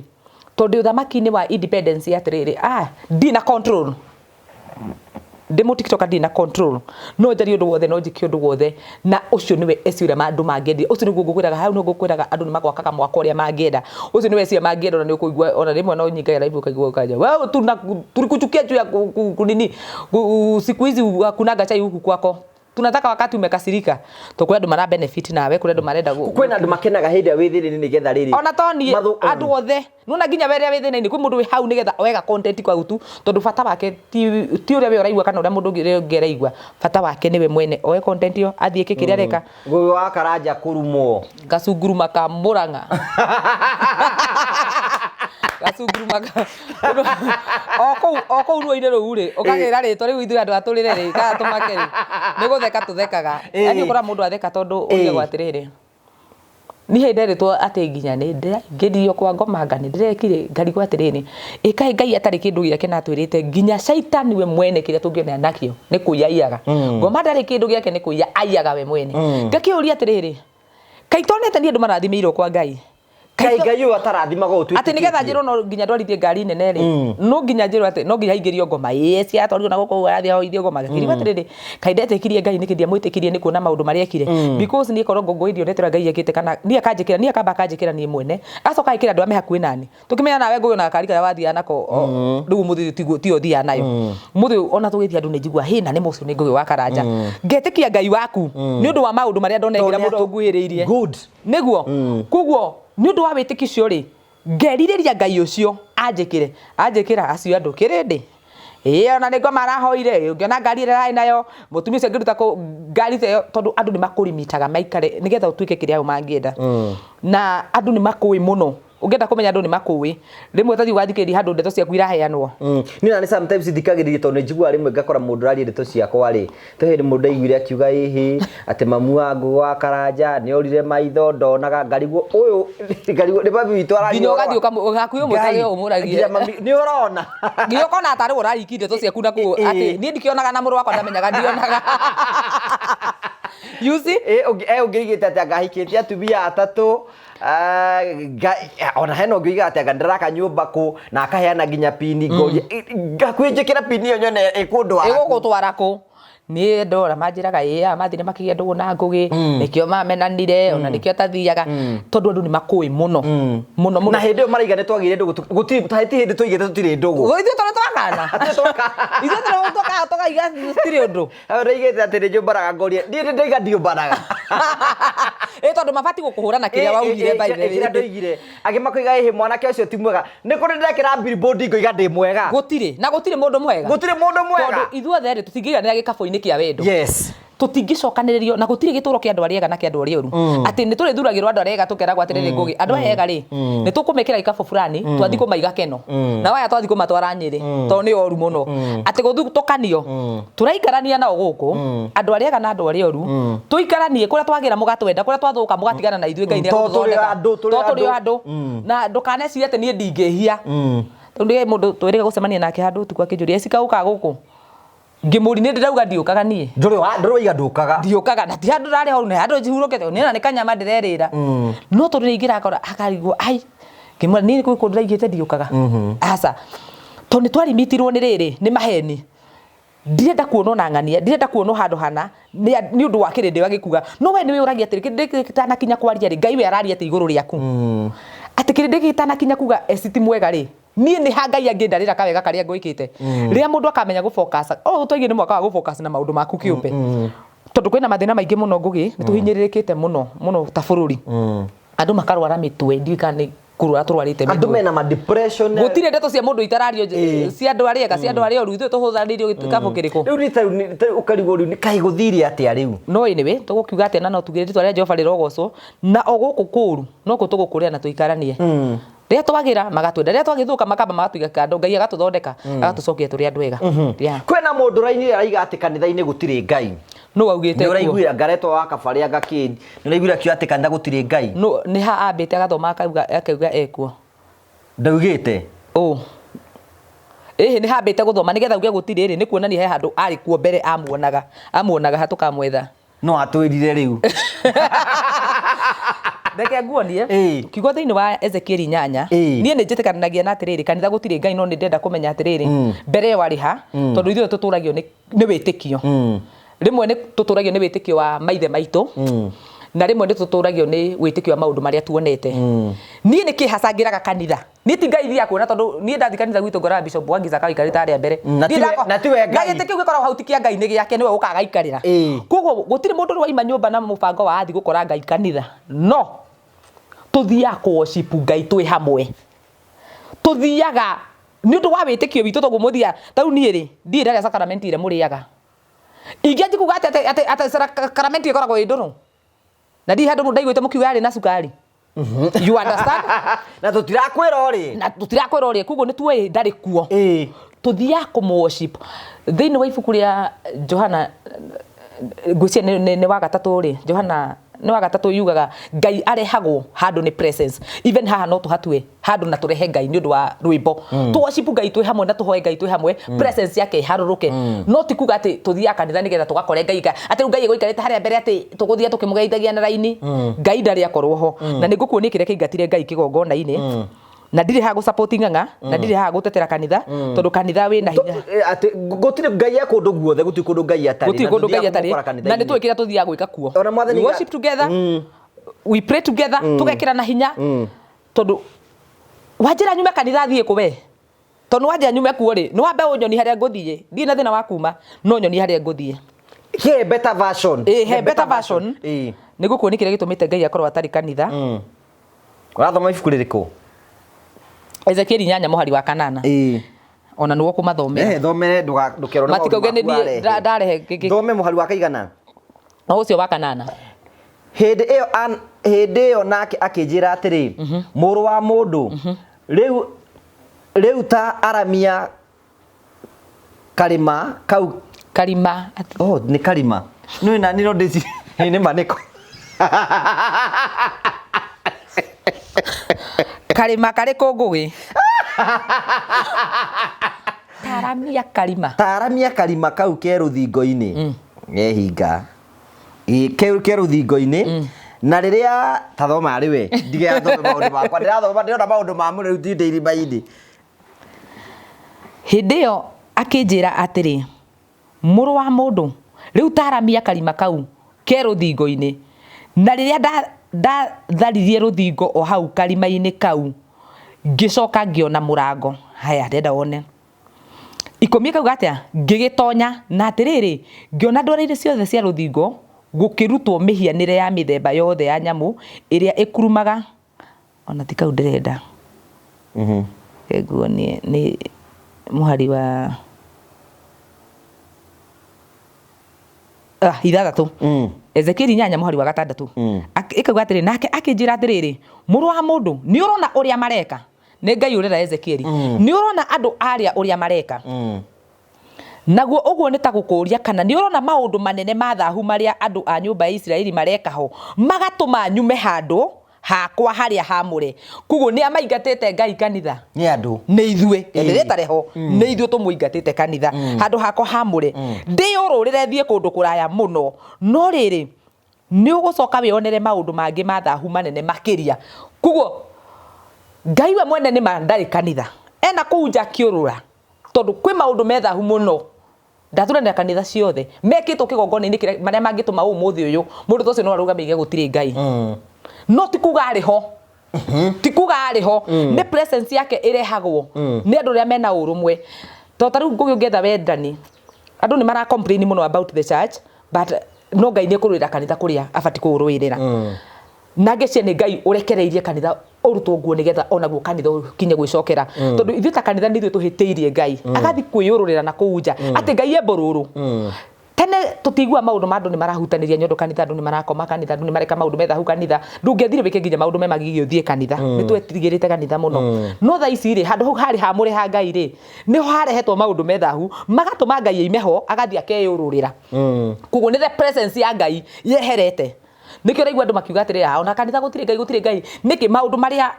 tondũ ũthamaki-inĩ wa independence atĩrĩrĩ, ndina control, ndĩ mũ TikToker, ndina control, no njarie ũndũ wothe, no njĩke ũndũ wothe, na ũcio nĩwe eci ũrĩa andũ mangĩendire. Ũcio nĩguo ngũkwĩraga hau, nĩguo ngũkwĩraga andũ nĩ magwakaga mwaka ũrĩa mangĩenda. Ũcio nĩwe eci ũrĩa mangĩenda. Ona nĩ ũkũigua ona rĩmwe no nyingaga live ũkaigua ũkanja, wewe tuna tulikuchukia juu ya kunini, siku hizi hakunanga chai huku kwako, tunataka wakati umekasirika. To kũrĩ andũ mara benefit nawe, kũrĩ andũ marenda Kwĩna andũ makenaga hĩndĩ ĩrĩa wĩ thĩna-inĩ nĩgetha rĩrĩ Ona to niĩ, andũ othe nona nginya we rĩrĩa wĩ thĩna-inĩ, kwĩ mũndũ wĩ hau nĩgetha wega content kwa gutu, tondũ bata wake ti ũrĩa we ũraigua kana ũrĩa mũndũ ũngĩ araigua. Bata wake nĩwe mwene oe content ĩyo, athiĩ ĩke kĩrĩa areka. Ngũgĩ wa Karanja kũrumwo. Gacunguruma ka Mũrang'a, gacunguruma ka o kũu ruo-inĩ rũu rĩ, ũkagĩra rĩtwa rĩu. Ithuĩ andũ atũrĩre rĩ, kana tũmake rĩ, nĩ gũtheka tũthekaga. Yani ũkora mũndũ atheka tondũ ũigagwo atĩrĩrĩ, niĩ hĩndĩ nderĩtwo atĩ nginya nĩ ndĩraingĩrio kwa ngomanga, nĩ ndĩrekire, ngarigwo atĩrĩrĩ, ĩkaĩ Ngai atarĩ kĩndũ gĩake na atwĩrĩte nginya caitani we mwene kĩrĩa tũngĩonera nakĩo nĩ kũiya aiyaga. Ngoma ndarĩ kĩndũ gĩake, nĩ kũiya aiyaga we mwene. Ngakĩũria atĩrĩrĩ, kaĩ tonete niĩ andũ marathimĩirwo kwa Ngai? Kaĩ Ngai ũyũ atarathimaga ũũ? Atĩ nĩgetha njĩrwo no nginya ndwarithie ngari nene rĩ, no nginya njĩrwo atĩ no nginya aingĩrio ngoma ĩĩ ciatwarirwo na gũkũ arathiĩ ahoithio ngoma. Ngakĩrigwo atĩrĩrĩ, kaĩ ndetĩkirie Ngai nĩkĩ? Ndiamwĩtĩkirie nĩ kuona maũndũ marĩa ekire, because niĩ korwo ngũngũĩ ndionete ũrĩa Ngai ekĩte, kana niĩ akanjĩkĩra, niĩ akamba akanjĩkĩra niĩ mwene, acoka agĩkĩra andũ arĩa me hakuhĩ nani. Tũkĩmenya nawe ngũgĩ ona gakari karĩa wathiaga nako rĩu ũmũthĩ tiguo tiyo ũthiaga nayo. Ũmũthĩ ona tũgĩthiĩ andũ nĩ njigua hĩ na nĩ mũcio nĩ Ngũgĩ wa Karanja. Ngetĩkia Ngai waku nĩ ũndũ wa maũndũ marĩa ndonekĩra mũndũ ũnguhĩrĩirie. Good. Nĩguo koguo nĩ ũndũ wa wĩtĩkio ũcio rĩ, ngerirĩria Ngai ũcio anjĩkĩre, anjĩkĩra acio andũ kĩrĩndĩ ĩĩ ona nĩ ngoma arahoire. Ũngĩona ngari ĩrĩa ararĩ nayo mũtumia ũcio, angĩruta kũ ngari ta ĩyo, tondũ andũ nĩ makũrimitaga maikare nĩgetha ũtuĩke kĩrĩa o mangĩenda, na andũ nĩ makũĩ mũno. Ũngĩenda kũmenya andũ nĩ makũĩ, rĩmwe ũtathiĩ ũgathikĩrĩria handũ ndeto ciaku iraheanwo. Niĩ na nĩ sometimes thikagĩrĩria tondũ nĩ njiguaga rĩmwe ngakora mũndũ ũraria ndeto ciakwa rĩ, to hĩndĩ mũndũ aiguire akiuga ĩhĩ atĩ mamu wa Ngũgĩ wa Karanja nĩ orire maitho ndonaga, ngarigwo ũyũ, ngarigwo nĩ mami witũ araria. Nginya ũgathiĩ hakuhĩ ũmũtage ũmũragie. Nginya mami nĩ ũrona. Nginya ũkona tarĩ we ũrariki ndeto ciaku na kũu, atĩ niĩ ndikĩonaga na mũrũ wakwa ndamenyaga ndionaga, you see? Ĩ ũngĩigĩte atĩ anga ahikĩtie atumia atatũ, ona hena ũngĩ ũigaga atĩ anga ndĩraka nyũmba kũ na akaheana nginya pini, ngoria ngakuhĩ njĩkĩra pini ĩyo nyone ĩkũndwara kũ. Ĩgũgũtwara kũ? Niĩ ndora manjĩraga ĩĩ aya mathire makĩgĩa ndũgũ na Ngũgĩ, nĩkĩo mamenanire, ona nĩkĩo atathiaga, tondũ andũ nĩ makũĩ mũno mũno mũno. Na hĩndĩ ĩyo maraiga nĩ twagĩire ndũgũ, gũtirĩ ti hĩndĩ tũigĩte tũtirĩ ndũgũ. Ithuĩ tondũ twakana, ithuĩ tondũ tũkaiga tũtirĩ ũndũ. Hau ndaigĩte atĩ nĩ njũmbaraga, ngoria niĩ nĩ ndaiga ndiũmbaraga. Ĩ tondũ mabati gũkũhũra na kĩrĩa waugire, by the way. Kĩrĩa ndoigire, angĩ makoiga ĩhĩ mwanake ũcio ti mwega. Nĩ kũrĩ ndekĩra billboard ngoiga ndĩ mwega? Gũtirĩ, na gũtirĩ mũndũ mwega. Gũtirĩ mũndũ mwega. Tondũ ithuothe rĩ, tũtingĩiganĩra gĩkabũ-inĩ kĩa wendo. Tũtingĩcokanĩrĩrio, na gũtirĩ gĩtũro kĩa andũ arĩa ega na kĩa andũ arĩa oru, atĩ nĩ tũrĩthuragĩrwo andũ arĩa ega, tũkeragwo atĩrĩrĩ, Ngũgĩ, andũ aya ega rĩ, nĩ tũkũmekĩra gĩkabũ fulani, twathiĩ kũmaiga keno, nao aya twathiĩ kũmatwara Nyĩrĩ tondũ nĩ oru mũno, atĩ gũthutũkanio tũraikarania nao gũkũ, andũ arĩa ega na andũ arĩa oru tũikaranie. Kũrĩa twagĩra mũgatwenda, kũrĩa twathũka mũgatigana na ithuĩ. Ngai nĩ Tondũ tũrĩ egũtũthondeka. andũ, tũrĩ Tondũ tũrĩ o andũ. andũ, na ndũkanecirie atĩ niĩ ndingĩhia, tondũ he mũndũ twĩrĩga gũcemania nake handũ ũtukũ akĩnjũria ecika ũkaga gũkũ, ngĩmũri nĩ ndĩrauga ndiũkaga niĩ. Ndũrĩ waiga ndũkaga. Ndiũkaga, na ti handũ ndarĩ horu, nĩ handũ njihurũkĩte nĩ na nĩ kanyama ndĩrerĩra, no tondũ nĩ akora akarigwo ai, ngĩmwĩra niĩ gwĩ kũndũ ndaigĩte ndiũkaga, aca, tondũ nĩ twarimitirwo nĩ rĩrĩ nĩ maheni. Ndirenda kuonwo na ng'ania, ndirenda kuonwo handũ hana nĩ ũndũ wa kĩrĩndĩ gagĩkuga. No we nĩwe ũragia atĩrĩ, kĩrĩndĩ gĩtanakinya kwaria rĩ, Ngai we araria atĩ igũrũ rĩaku, atĩ kĩrĩndĩ gĩtanakinya kuga eci ti mwega rĩ, niĩ nĩ ha Ngai angĩndarĩra kawega karĩa ngwĩkĩte. Rĩrĩa mũndũ akamenya gũ focus, o twaigĩ nĩ mwaka wa gũ focus na maũndũ maku kĩũmbe, tondũ kwĩna mathĩna maingĩ mũno Ngũgĩ, nĩ tũhinyĩrĩrĩkĩte mũno mũno ta bũrũri, andũ makarwara mĩtwe, ndiũĩ kana nĩ kũrwara tũrwarĩte andũ mĩtwe. Mena ma depression. Gũtirĩ ndeto cia mũndũ itarario cia andũ arĩa ega, cia andũ arĩa oru, ithuĩ tũhũthanĩirio gĩkabũ kĩrĩkũ? Rĩu nĩ ta rĩu ũkarigwo rĩu nĩ kaĩ gũthire atĩa rĩu? No anyway, tũgũkiuga atĩa? Na no tugire rĩtwa rĩa Jehova rĩrogocwo, na o gũkũ kũũru no kũ tũgũkũrĩra na tũikaranie. Rĩrĩa twagĩra magatwenda, rĩrĩa twagĩthũka makamba magatũiga kando, Ngai agatũthondeka, agatũcokia tũrĩ andũ ega. Yeah. Kwĩna mũndũ ũrainire araiga atĩ kanitha-inĩ gũtirĩ Ngai. Nũ augĩte Nĩ kuo? Ũraiguire ngaretwo wa kabarĩ anga kĩ, nĩ ũraiguire akiuga atĩ kanitha gũtirĩ Ngai? Nũ nĩ ha ambĩte agathoma akauga ekuo? Ndaugĩte. Ũ ĩhĩ nĩ hambĩte gũthoma nĩgetha uge gũtirĩ rĩ, nĩ kuonania he handũ arĩ kuo mbere amuonaga, amuonaga hatũkamwetha. No atwĩrire rĩu. Reke nguonie. Kiugo thĩinĩ wa Ezekieli 8. Niĩ nĩ njĩtĩkananagia na atĩrĩrĩ, kanitha gũtirĩ Ngai, no nĩ ndĩrenda kũmenya atĩrĩrĩ, mbere ĩyo arĩ ha, tondũ ithuĩ tũtũragio nĩ wĩtĩkio. Rĩmwe nĩ tũtũragio nĩ wĩtĩkio wa maithe maitũ, na rĩmwe nĩ tũtũragio nĩ wĩtĩkio wa maũndũ marĩa tuonete. Niĩ nĩ kĩ hacangĩraga kanitha? Niĩ ti Ngai thiaga kuona, tondũ niĩ ndathiĩ kanitha gwitũ ngoraga Bishop Wangisa akaikarĩte harĩa mbere. Na Niĩ na tiwe na Ngai. gĩtĩ kĩu gĩkoragwo hau ti kĩa Ngai, nĩ gĩake, nĩwe ũkaga gaikarĩra. Koguo gũtirĩ mũndũ ũrĩ waima nyũmba na mũbango wa athiĩ gũkora Ngai kanitha. No tũthiaga kũ worship Ngai twĩ hamwe. Tũthiaga nĩ ũndũ wa wĩtĩkio witũ, toguo mũthiaga. Ta rĩu niĩ rĩ, ndirĩ ndarĩa sacramenti ĩrĩa mũrĩaga. Ingĩanjia kuga atĩ sacramenti ĩkoragwo ĩ ndũrũ. Na ndirĩ handũ ndaiguĩte mũkiuga yarĩ na cukari. You understand? Na tũtirakwĩra ũrĩ. Na tũtirakwĩra ũrĩ, koguo nĩ tuoĩ ndarĩ kuo. Tũthiaga kũmũ worship. Thĩinĩ wa ibuku rĩa Johana, ngwĩciria nĩ wa gatatũ rĩ, Johana nĩ wa gatatũ, yugaga Ngai arehagwo handũ nĩ presence. Even haha no tũhatue handũ na tũrehe Ngai nĩ ũndũ wa rwĩmbo. Tũ worship Ngai twĩ hamwe na tũhoe Ngai twĩ hamwe, presence yake ĩharũrũke. No ti kuga atĩ tũthiaga kanitha nĩgetha tũgakore Ngai, atĩ rĩu Ngai egũikarĩte harĩa mbere atĩ tũgũthiĩ tũkĩmũgeithagia na raini. Ngai ndarĩ akorwo ho. Na nĩ ngũkuonia kĩrĩa kĩingatire Ngai kĩgongona-inĩ. Na ndirĩ haha gũ-support ng'ang'a, na ndirĩ haha gũtetera kanitha, tondũ kanitha wĩna hinya. Atĩ gũtirĩ Ngai e kũndũ guothe, gũtirĩ kũndũ Ngai atarĩ. Gũtirĩ na kũndũ Ngai tũthiaga atarĩ. kũmũkora Na nĩ kanitha-inĩ. tũĩ kĩrĩa tũthiaga gwĩka kuo. Ona Mwathani We worship together, we pray together, tũgekĩra na hinya. Tondũ wanjĩra nyume kanitha thiĩ kũ we? Tondũ wanjĩra nyume kuo rĩ, nĩ wambe ũnyonie harĩa ngũthiĩ. Ndirĩ na thĩna wa kuma, no nyonie harĩa ngũthiĩ. He better version. Ĩ, he better version. Nĩ ngũkuonia kĩrĩa gĩtũmĩte Ngai akorwo atarĩ kanitha. Ũrathoma ibuku rĩrĩkũ? Ezekieli 8 mũhari wa 8. Ona nĩguo kũmathomera. Thomere ndũkerwo nĩ maũndũ Matikauge nĩ maku niĩ warehe. ndarehe Thome mũhari wa kaigana? O ũcio wa 8. Hĩndĩ ĩyo hĩndĩ ĩyo nake akĩnjĩra atĩrĩ, mũrũ wa mũndũ, rĩu ta aramia karima kau. Karima. Oh, nĩ karima. Nĩ na nĩ ndĩci. Nĩ ma nĩko. Karima karĩ kũngũgĩ. Taramia karima. Taramia karima kau ke rũthingo-inĩ. Ngehinga. Ke rũthingo-inĩ. Na rĩrĩa tathoma rĩ we, ndige athome maũndũ makwa. Ndĩrathoma ndĩrona maũndũ ma mũrĩu ndinde irima-inĩ. Hĩndĩ ĩyo akĩnjĩra atĩrĩ, mũrũ wa mũndũ, rĩu taramia karima kau ke rũthingo-inĩ. Na rĩrĩa ndatharirie rũthingo o hau karima-inĩ kau, ngĩcoka ngĩona mũrango. Haya, ndĩrenda wone. 10 kauga atĩa? Ngĩgĩtonya, na atĩrĩrĩ, ngĩona ndwere-inĩ ciothe cia rũthingo gũkĩrutwo mĩhianĩre ya mĩthemba yothe ya nyamũ ĩrĩa ĩkurumaga. Ona ti kau ndĩrenda. Nguonie nĩ mũhari wa 6. Ezekieli 8 mũhari wa 6. Ĩkauga atĩrĩ, nake akĩnjĩra atĩrĩrĩ, mũrũ wa mũndũ, nĩ ũrona ũrĩa mareka? Nĩ Ngai ũrera Ezekieli. Nĩ ũrona andũ arĩa ũrĩa mareka? Naguo ũguo nĩ ta gũkũũria kana nĩ ũrona maũndũ manene ma thahu marĩa andũ a nyũmba ya Isiraeli mareka ho, magatũma nyume handũ hakwa harĩa hamũre. Koguo nĩ amaingatĩte Ngai kanitha? Nĩ andũ. Nĩ ithuĩ. Ĩndĩ rĩtarĩ ho, nĩ ithuĩ tũmũingatĩte kanitha. Handũ hakwa hamũre. Ndĩyũrũrĩre thiĩ kũndũ kũraya mũno. No rĩrĩ, nĩ ũgũcoka wĩonere maũndũ mangĩ ma thahu manene makĩria. Koguo Ngai we mwene nĩ ma ndarĩ kanitha. Ena kũu nja akĩũrũra. Tondũ kwĩ maũndũ me thahu mũno. Ndathuranĩra kanitha ciothe mekĩtwo kĩgongona-inĩ kĩrĩa marĩa mangĩtũma ũmũthĩ ũyũ mũndũ ta ũcio no arũgame aige gũtirĩ Ngai. No ti kuga arĩ ho. Ti kuga arĩ ho. Nĩ presence yake ĩrehagwo nĩ andũ arĩa mena ũrũmwe. To ta rĩu Ngũgĩ ũngĩetha wendani, andũ nĩ mara complain mũno about the church, but no Ngai nĩ ekũrũĩrĩra kanitha kũrĩa abatiĩ kũũrũĩrĩra. Na ngeciria nĩ Ngai ũrekereirie kanitha ũrutwo nguo nĩgetha onaguo kanitha ũkinye gwĩcokera. Tondũ ithuĩ ta kanitha nĩ ithuĩ tũhĩtĩirie Ngai. Agathiĩ kwĩyũrũrĩra na kũu nja. Atĩ Ngai e mbũrũrũ. Tene tũtigua maũndũ ma andũ nĩ marahutanĩria nyondo kanitha, andũ nĩ marakoma kanitha, andũ nĩ mareka maũndũ me thahu kanitha. Ndũngĩathire wĩke nginya maũndũ me magigi ũthiĩ kanitha. Nĩ twetigĩrĩte kanitha mũno. No thaa ici rĩ, handũ hau harĩ hamũre ha Ngai rĩ, nĩho harehetwo maũndũ me thahu, magatũma Ngai aime ho, agathiĩ akeyũrũrĩra. Koguo nĩ the presence ya Ngai yeherete. Nĩkĩo ũraigua andũ makiuga atĩrĩ, ona kanitha gũtirĩ Ngai, gũtirĩ Ngai. Nĩkĩ maũndũ marĩa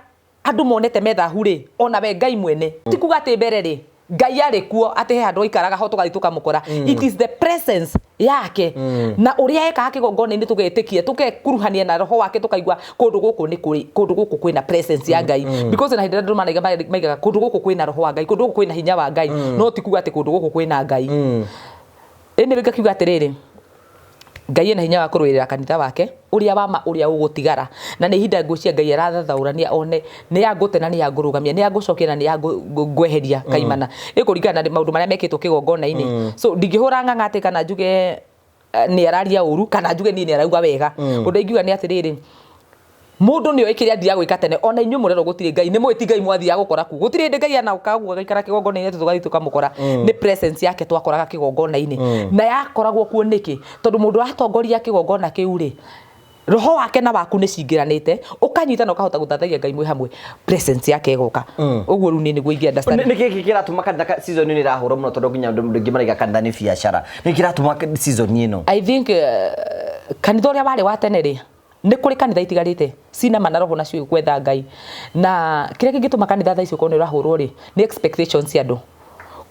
andũ monete me thahu rĩ, ona we Ngai mwene. Ti kuga atĩ mbere rĩ, Ngai arĩ kuo, atĩ he handũ aikaraga ho tũgathiĩ tũkamũkora. It is the presence yake na ũrĩa ekaga kĩgongona-inĩ, tũgetĩkia, tũgekuruhania na roho wake, tũkaigua kũndũ gũkũ nĩ kũrĩ, kũndũ gũkũ kwĩna presence ya Ngai, because na hĩndĩ ĩrĩa andũ maraiga, maigaga kũndũ gũkũ kwĩna roho wa Ngai, kũndũ gũkũ kwĩna hinya wa Ngai, no ti kuga atĩ kũndũ gũkũ kwĩna Ngai. Ĩnĩ ngakiuga atĩrĩrĩ, Ngai ena hinya wa kũrũĩrĩra kanitha wake ũrĩa wama, ũrĩa ũgũtigara, na nĩ ihinda ngwĩciria Ngai arathathaũrania one nĩ ya ngũte na nĩ ya ngũrũgamia, nĩ ya ngũcokia na nĩ ya ngweheria kaimana, ĩkũringana na maũndũ marĩa mekĩtwo kĩgongona-inĩ. So ndingĩhũra ng'ang'a atĩ kana njuge nĩ araria ũru, kana njuge niĩ nĩ arauga wega. Ũndũ ingiuga nĩ atĩrĩrĩ, mũndũ nĩ oĩ kĩrĩa athiaga gwĩka tene. Ona inyuĩ mũrerwo gũtirĩ Ngai, nĩ mũĩ ti Ngai mwathiaga gũkora kuo. Gũtirĩ hĩndĩ Ngai anauka ũguo agaikara kĩgongona-inĩ atĩ tũgathiĩ tũkamũkora. Nĩ presence yake twakoraga kĩgongona-inĩ, na yakoragwo kuo nĩkĩ? Tondũ mũndũ ũratongoria kĩgongona kĩu rĩ, roho wake na waku nĩ cingĩranĩte, ũkanyita na ũkahota gũthathaiya Ngai mwĩ hamwe, presence yake ĩgoka ũguo. Rĩu niĩ nĩguo ingĩ understand. Nĩ kĩ kĩratũma kanitha season ĩno ĩrahũrwo mũno? Tondũ nginya andũ aingĩ maraiga kanitha nĩ biacara. Nĩ kĩratũma season ĩno? I think kanitha ũrĩa warĩ wa tene rĩ, nĩ kũrĩ kanitha itigarĩte cina na roho nacio gwetha Ngai, na kĩrĩa kĩngĩtũma kanitha thaa ici ũkorwo nĩ ũrahũrwo rĩ, nĩ expectations cia andũ.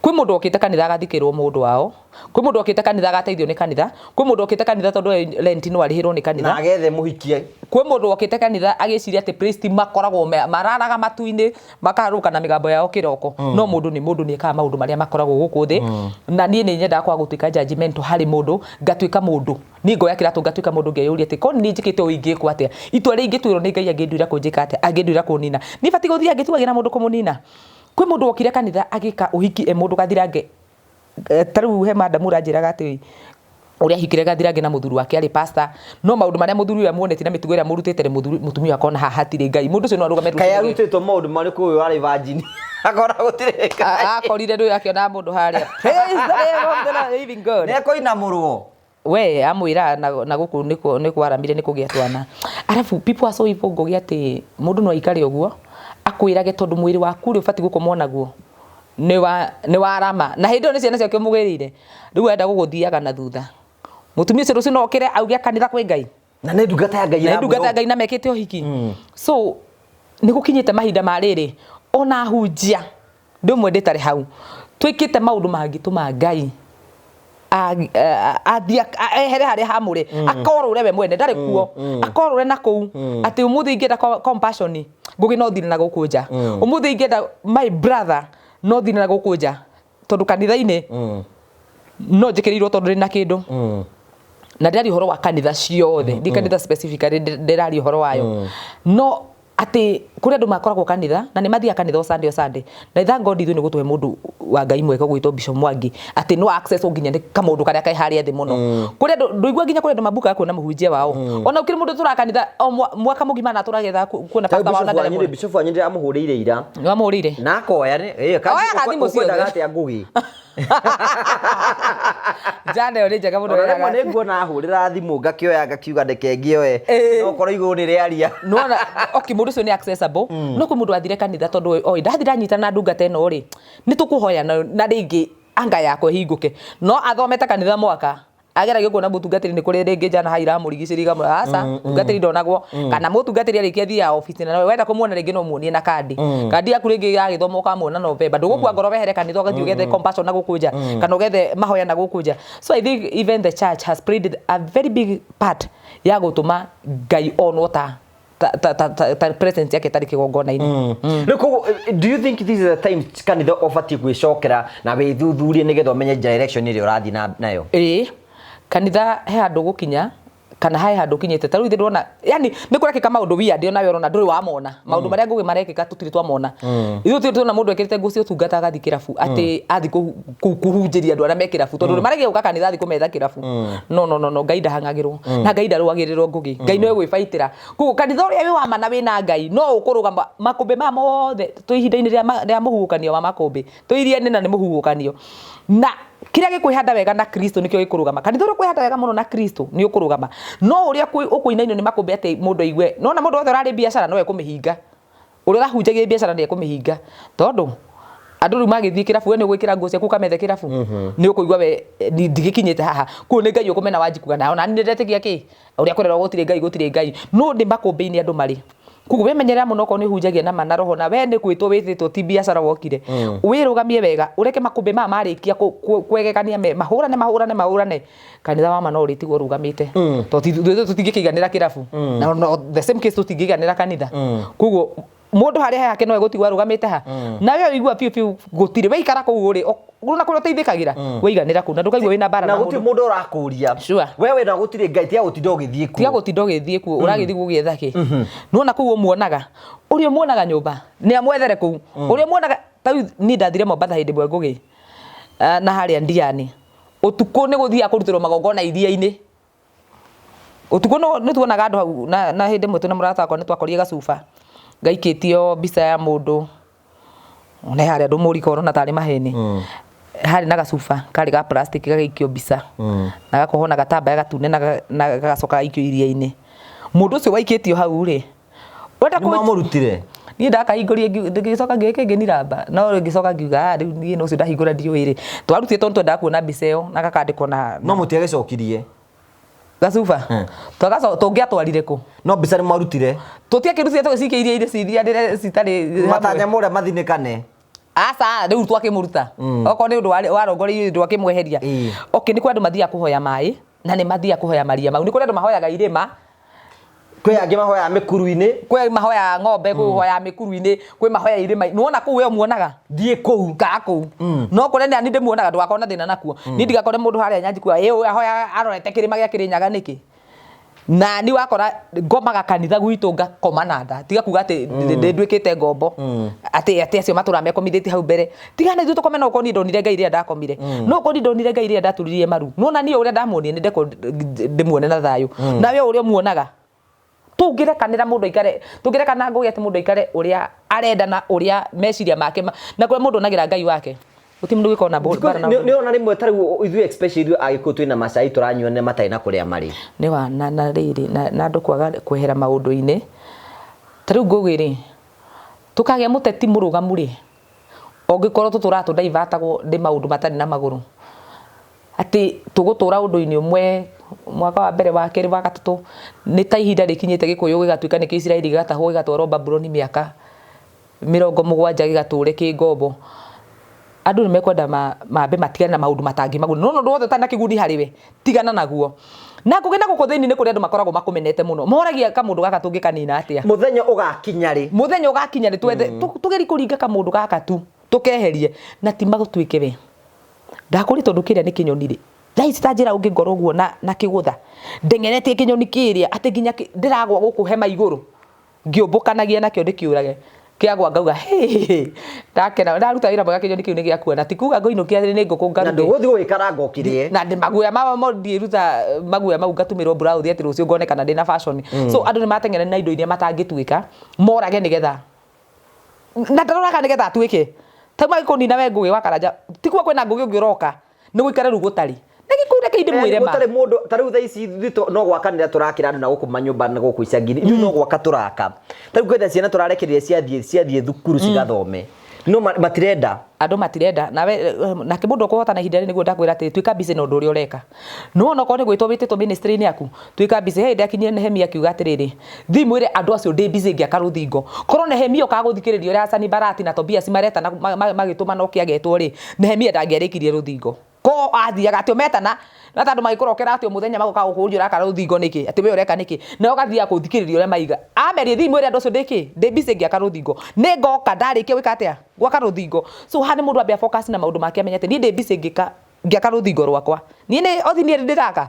Kwĩ mũndũ okĩte kanitha agathikĩrwo mũndũ wao, kwĩ mũndũ okĩte kanitha agateithio nĩ kanitha, kwĩ mũndũ okĩte kanitha tondũ rent no arĩhĩrwo nĩ kanitha, na agethe mũhikie. Kwĩ mũndũ okĩte kanitha agĩciria atĩ priest makoragwo mararaga matu-inĩ, makarũka na mĩgambo yao kĩroko. No mũndũ nĩ mũndũ, nĩ ekaga maũndũ marĩa makoragwo gũkũ thĩ, na niĩ nĩ nyendaga kwaga gũtuĩka judgmental harĩ mũndũ. Ngatuĩka mũndũ, niĩ ngoya kĩratũ ngatuĩka mũndũ, ngeyũria atĩ ko niĩ njĩkĩte ũũ, ingĩkwo atĩa? Itua rĩa ingĩtuĩrwo nĩ Ngai, angĩnduĩra kũnjĩka atĩa? Angĩnduĩra kũnina, niĩ batiĩ gũthiĩ angĩtuagĩra mũndũ kũmũnina. Kwĩ mũndũ wokire kanitha agĩka ũhiki e mũndũ gathirange. Ta rĩu he madam ũranjĩraga atĩ ũrĩa ahikire gathirange na mũthuri wake arĩ pastor, no maũndũ marĩa mũthuri ũyũ amuonetie na mĩtugo ĩrĩa mũrutĩte rĩ, mũthuri mũtumia akona haha hatirĩ Ngai. Mũndũ ũcio no arũgame Kaĩ arutĩtwo maũndũ marĩkũ ũyũ warĩ virgin akona gũtirĩ Ngai? Akorire rĩu akĩona mũndũ harĩa, praise the name of the living God. Nĩ ekũinamũrwo. We amwĩra na gũkũ nĩ kwaramire nĩ kũgĩa twana. Arabu people are so evil, ngũgĩ atĩ mũndũ no aikare ũguo akwĩrage tondũ mwĩrĩ waku ũrĩa ũbatiĩ gũkomwo naguo nĩ warama, na hĩndĩ ĩyo nĩ ciana ciake ũmũgĩrĩire. Rĩu arenda gũgũthiaga na thutha. Mũtumia ũcio rũciũ no okĩre auge kanitha kwĩ Ngai. Na nĩ ndungata ya Ngai. Na nĩ ndungata ya Ngai na mekĩte ũhiki. So nĩ gũkinyĩte mahinda ma rĩrĩ, ona hunjia ndũmwe ndĩtarĩ hau, twĩkĩte maũndũ mangĩtũma Ngai athiĩ ehere harĩa hamũre, akorũre we mwene ndarĩ kuo, akorũre na kũu atĩ ũmũthĩ ingĩenda compassion, ngũgĩ no thire na gũkũ nja. Ũmũthĩ ingĩenda my brother, no thire na gũkũ nja, tondũ kanitha-inĩ no njĩkĩrĩirwo tondũ ndĩ na kĩndũ. Na ndĩraria ũhoro wa kanitha ciothe, ndi kanitha specifically ndĩraria ũhoro wayo, no atĩ kũrĩ andũ makoragwo kanitha na nĩ mathiaga kanitha o Sunday o Sunday. Na thank God ithuĩ nĩ gũtũhe mũndũ wa Ngai mwega ũgwĩtwo Bishop Mwangi, atĩ no access nginya nĩ kamũndũ karĩa ke harĩa thĩ mũno. Kũrĩ andũ ndũigua, nginya kũrĩ andũ mambukaga kuona mũhunjia wao. Ona ũkĩrĩ mũndũ tũraga kanitha o mwaka mũgima na tũragetha kuona pastor wao na Bishop wanyu rĩ, bishop wanyu ndĩramũhũrĩire ira. Nĩ wamũhũrĩire? Na akoya nĩ Oyaga thimũ ũkwendaga ciothe. atĩa, Ngũgĩ? Njana ĩyo nĩ njega mũno. Ona rĩmwe Oyaga. nĩ nguona ahũrĩra thimũ, ngakĩoya, ngakiuga ndeke ngĩoe, no korwo igũrũ nĩ rĩaria. Nĩwona, okay, mũndũ ũcio nĩ accessible, no kwĩ mũndũ wathire kanitha tondũ oi ndathi ndanyita na ndungata ĩno rĩ, nĩ tũkũhoya na rĩngĩ anga yakwa ĩhingũke. No athomete kanitha mwaka ageragia kuona mũtungatĩri nĩ kũrĩ rĩngĩ njana haha iramũrigicĩria ikamwĩra aca, mũtungatĩri ndonagwo, kana mũtungatĩri arĩkia athiaga obici, na wenda kũmuona rĩngĩ no muonie na kandi, kandi yaku rĩngĩ yagĩthoma ũkamuona November. Ndũgũkua ngoro wehere kanitha ũgathiĩ ũgethe compassion na gũkũ nja, kana ũgethe mahoya na gũkũ nja. So I think even the church has played a very big part ya gũtũma Ngai onwo ta presence yake ĩtarĩ kĩgongona-inĩ. Rĩu koguo, do you think this is the time kanitha ũbatiĩ gwĩcokera na wĩthuthurie nĩgetha ũmenye direction ĩrĩa ũrathiĩ nayo? Ĩĩ, kanitha he handũ gũkinya, kana he handũ ũkinyĩte. Ta rĩu ithuĩ ndĩrona yani nĩ kũrekĩka maũndũ weird, onawe ũrona ndũrĩ wamona maũndũ marĩa ngũgĩ marekĩka, tũtirĩ twamona ithuĩ, tũtirĩ tuona mũndũ ekĩrĩte nguo cia ũtungata agathiĩ kĩrabu, atĩ athiĩ kũhunjĩria andũ arĩa me kĩrabu, tondũ nĩ gũka kanitha athiĩ kũmetha kĩrabu. No, no, no, no, Ngai ndahang'agĩrwo na Ngai ndarũagĩrĩrwo. Ngũgĩ, Ngai nĩwe gwĩbaitĩra. Koguo kanitha ũrĩa wĩ wa ma na wĩna Ngai no ũkũrũgama makũmbĩ maya mothe. Twĩ ihinda-inĩ rĩa mũhuhũkanio wa makũmbĩ, twĩ iria-inĩ na nĩ mũhuhũkanio, na kĩrĩa gĩkwĩhanda wega na Kristo nĩkĩo gĩkũrũgama. Kanitha ũrĩa ũkwĩhanda wega mũno na Kristo nĩ ũkũrũgama, no ũrĩa ũkũinainio nĩ makũmbĩ atĩ mũndũ aigue nona mũndũ wothe ũrarĩ biacara no ekũmĩhinga, ũrĩa ũrahunjagia biacara nĩ ekũmĩhinga, tondũ andũ rĩu magĩthiĩ kĩrabu, we nĩ ũgwĩkĩra nguo ciaku ũkamethe kĩrabu, nĩ ũkũigua we ndigĩkinyĩte haha. Koguo nĩ Ngai ũkũmena wanji kuga na ona niĩ ndetĩkia kĩ ũrĩa kũrerwo gũtirĩ Ngai, gũtirĩ Ngai, no nĩ makũmbĩ-inĩ andũ marĩ. Koguo wemenyerera mũno okorwo nĩ ũhunjagia na ma na roho na we nĩ gwĩtwo wĩtĩtwo ti biacara wokire, wĩrũgamie wega, ũreke makũmbĩ maya marĩkia kwegegania mahũrane mahũrane mahũrane, kanitha wa ma no ũrĩtigwo ũrũgamĩte. Tondũ tũtingĩkĩiganĩra kĩrabu. Na no the same case tũtingĩiganĩra kanitha. Koguo mũndũ harĩa hake no egũtigwo arũgamĩte ha. Na we ũigua biũ biũ gũtirĩ, we ikara kũu ũrĩ, na kũrĩa ũteithĩkagĩra, waiganĩra kũu na ndũkaigua wĩna mbara na gũtirĩ mũndũ. Mũndũ ũrakũria. Sure. We wĩna gũtirĩ Ngai, tiga gũtinda ũgĩthiĩ kuo. Tiga gũtinda ũgĩthiĩ kuo, ũragĩthiĩ gũgĩetha kĩ? Nĩwona kũu ũmuonaga, ũrĩa ũmuonaga nyũmba nĩ amwethere kũu, ũrĩa ũmuonaga ta rĩu niĩ ndathire Mombatha hĩndĩ ĩmwe Ngũgĩ, na harĩa Ndiani ũtukũ nĩ gũthiaga kũrutĩrwo magongona iria-inĩ ũtukũ nĩ tuonaga andũ hau na hĩndĩ ĩmwe twĩna mũrata wakwa nĩ twakorire gacuba gaikĩtio mbica ya mũndũ ona harĩa andũ mũrika ũrona tarĩ maheni. Harĩ na gacuba karĩ ga plastic gagaikio mbica na gakohwo na gatambaya gatune na gagacoka gaikio iria-inĩ. Mũndũ ũcio waikĩtio hau rĩ, ũrenda Nĩ mwamũrutire? Niĩ ndakahingũrie ngĩcoka ngĩgĩka ngĩniramba, no ngĩcoka ngiuga, "Ah, rĩu niĩ no ũcio ndahingũra ndiũĩ rĩ." Twarutire tondũ twendaga kuona mbica ĩyo na gakandĩkwo na No mũtiagĩcokirie? Gacuba tũngĩatwarire kũ? No mbica nĩ mwarutire? Tũtiakĩrutire, tũgĩcikia iria-inĩ cithianĩre citarĩ. Matanya mũrĩa mathinĩkane. Aca, rĩu twakĩmũruta okorwo nĩ ũndũ warongoreirio ndwakĩmweheria. Okay, nĩ kũrĩ andũ mathiaga kũhoya maĩ na nĩ mathiaga kũhoya maria mau, nĩ kũrĩ andũ mahoyaga irĩma. Kwĩ angĩ mahoyaga mĩkuru-inĩ. Kwĩ mahoyaga ng'ombe, kwĩ hoyaga mĩkuru-inĩ, kwĩ mahoya irĩma. Nĩwona kũu we ũmuonaga? Thiĩ kũu. Kaa kũu no kũrĩa nĩ ndĩmuonaga, ndũgakorwo na thĩna nakuo. Niĩ ndigakore mũndũ harĩa Nyanji kuga ĩ ũyũ ahoyaga arorete kĩrĩma gĩa Kĩrĩnyaga nĩkĩ. Na ni wakora ngomaga kanitha gwitũ ngakoma na nda, tiga kuga atĩ nduĩkĩte ngombo, atĩ acio matũraga mekomithĩtie hau mbere, tiga na ithuĩ tũkome. No ũkorwo niĩ ndonire Ngai rĩrĩa ndakomire, no ũkorwo niĩ ndonire Ngai rĩrĩa ndaturirie maru. Nĩwona niĩ ũrĩa ndamuonire, nĩ ndekwo ndĩmuone na thayũ. Nawe ũrĩa ũmuonaga, tũngĩrekanĩra mũndũ aikare, tũngĩrekana Ngũgĩ atĩ mũndũ aikare ũrĩa arenda na ũrĩa meciria make na kũrĩa mũndũ onagĩra Ngai wake, gũtirĩ mũndũ ũgĩkorwo na mbara na Nĩ ona rĩmwe ta rĩu ithuĩ, especially ithuĩ Agĩkũyũ, twĩna macai tũranyua nĩ matarĩ na kũrĩa marĩ. Nĩ wa na rĩrĩ na andũ kwaga kwehera maũndũ-inĩ. Ta rĩu Ngũgĩ rĩ, tũkagĩa mũteti mũrũgamu rĩ, ũngĩkorwo tũtũraga tũndaivatagwo nĩ maũndũ matarĩ na magũrũ, atĩ tũgũtũra ũndũ-inĩ ũmwe mwaka wa mbere, wa kerĩ, wa gatatũ, nĩ ta ihinda rĩkinyĩte Gĩkũyũ gĩgatuĩka nĩkĩo Isiraeli gĩgatahwo gĩgatwarwo Babuloni mĩaka 70 gĩgatũre kĩ ngombo. Andũ nĩ mekwenda mambe matigane na maũndũ matangĩmaguna. No ũndũ wothe ũtarĩ na kĩguni harĩ we, tigana naguo. Na Ngũgĩ na gũkũ thĩinĩ nĩ kũrĩ andũ makoragwo makũmenete mũno, moragia kamũndũ gaka tũngĩkanina atĩa. Mũthenya ũgakinya rĩ? Mũthenya ũgakinya rĩ twethe tũgerie kũringa kamũndũ gaka tu tũkeherie na ti magũtuĩke we ndakũria, tondũ kĩrĩa nĩ kĩnyoni rĩ, thaa ici ta njĩra ũngĩngora ũguo na kĩgũtha ndeng'eretie kĩnyoni kĩrĩa atĩ nginya ndĩragwa gũkũ hema igũrũ ngĩũmbũkanagia nakĩo ndĩkĩũrage, kĩagwa ngauga, "Hĩ, ndakena, ndaruta wĩra mwega, kĩnyoni kĩu nĩ gĩakua." Na ti kuga ngũinũkia nĩ ngũkũ Na ngaruge. Ndũgũthiĩ gũgĩkaranga ũkĩrĩe. Na ndĩ maguoya mamo ndiĩruta maguoya mau ngatumĩrwo blouse atĩ rũciũ ngonekana ndĩna fashion. So andũ nĩ mateng'erania na indo iria matangĩtuĩka morage nĩgetha na ndaroraga nĩgetha atuĩke ta magĩkũnina we Ngũgĩ wa Karanja, ti kuga kwĩna Ngũgĩ ũngĩ ũroka nĩ gũikare rĩu gũtarĩ na gĩkũyũ. Reke ndĩmwĩre ma. Gũtarĩ mũndũ ta rĩu thaa ici ithuĩ no gwakanĩra tũrakĩra andũ na gũkũ manyũmba na gũkũ icagi-inĩ, ithuĩ no gwaka tũraka. Ta rĩu kwĩna ciana tũrarekereria ciathiĩ thukuru cigathome, no matirenda. Andũ matirenda nawe nake mũndũ ũkũhotana ihinda rĩrĩ nĩguo ndakwĩra atĩ tuĩka busy na ũndũ ũrĩa ũreka. Nĩwona okorwo nĩ gwĩtwo wĩtĩtwo ministry-inĩ yaku, tuĩka busy. He hĩndĩ akinyire Nehemia akiuga atĩrĩrĩ, "Thiĩ mwĩre andũ acio ndĩ busy ngĩaka rũthingo." Korwo Nehemia okaga gũthikĩrĩria ũrĩa Sanibalati na Tobias maretana magĩtũmana oke agetwo rĩ, Nehemia ndangĩarĩkirie rũthingo. Ko athiaga atĩ metana na ta andũ magĩkũrokera atĩ o mũthenya magoka gũkũria ũraka rũthingo nĩkĩ, atĩ we ũreka nĩkĩ, na ũgathiaga gũthikĩrĩria ũrĩa maiga. Amerie, "Thiĩ mwĩre andũ acio ndĩkĩ ndĩ busy ngĩaka rũthingo, nĩ ngoka ndarĩkia gwĩka atĩa, gwaka rũthingo." So haha nĩ mũndũ ambe focus na maũndũ make, amenye atĩ niĩ ndĩ busy ngĩka ngĩaka rũthingo rwakwa. Niĩ nĩ othi niĩ ndĩraka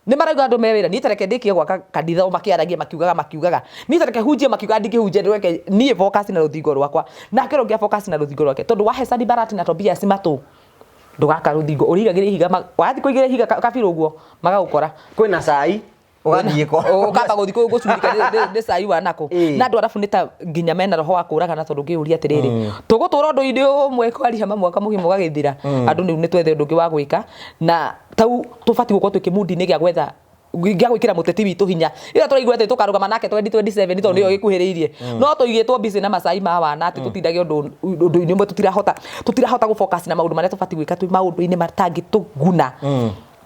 nĩ marauga andũ me wĩra, niĩ tareke ndĩkie gwaka kanitha o makĩaragia makiugaga makiugaga, niĩ tareke hunjie makiugaga ndingĩhunjia, ndũreke niĩ focus na rũthingo rwakwa, nake ũrĩa ũngĩ focus na rũthingo rwake, tondũ wahe Sanibalati na Tobias matũ ndũgaka rũthingo, ũrĩigagĩra ihiga wathiĩ kũigĩrĩra ihiga kabirũ ũguo magagũkora. Kwĩna cai ũgathiĩ ko. Ũkamba gũthiĩ gũcurika nĩ cai wa nako. Na andũ arabu nĩ ta nginya mena roho wa kũragana, tondũ ngĩũria atĩrĩrĩ, tũgũtũra ũndũ-inĩ ũmwe kwaria ma mwaka mũgima ũgagĩthira? Andũ rĩu nĩ twethe ũndũ ũngĩ wa gwĩka na tau tũbatiĩ gũkorwo twĩ kĩmundi-inĩ gĩa gwetha gĩa gwĩkĩra mũteti witũ hinya ĩrĩa tũraigua atĩ tũkarũgama nake 2027, tondũ nĩyo gĩkuhĩrĩirie. No tũigĩtwo busy na macai ma wana atĩ tũtindage ũndũ-inĩ ũmwe, tũtirahota gũ focus na maũndũ marĩa tũbatiĩ gwĩka. Twĩ maũndũ-inĩ matangĩtũguna,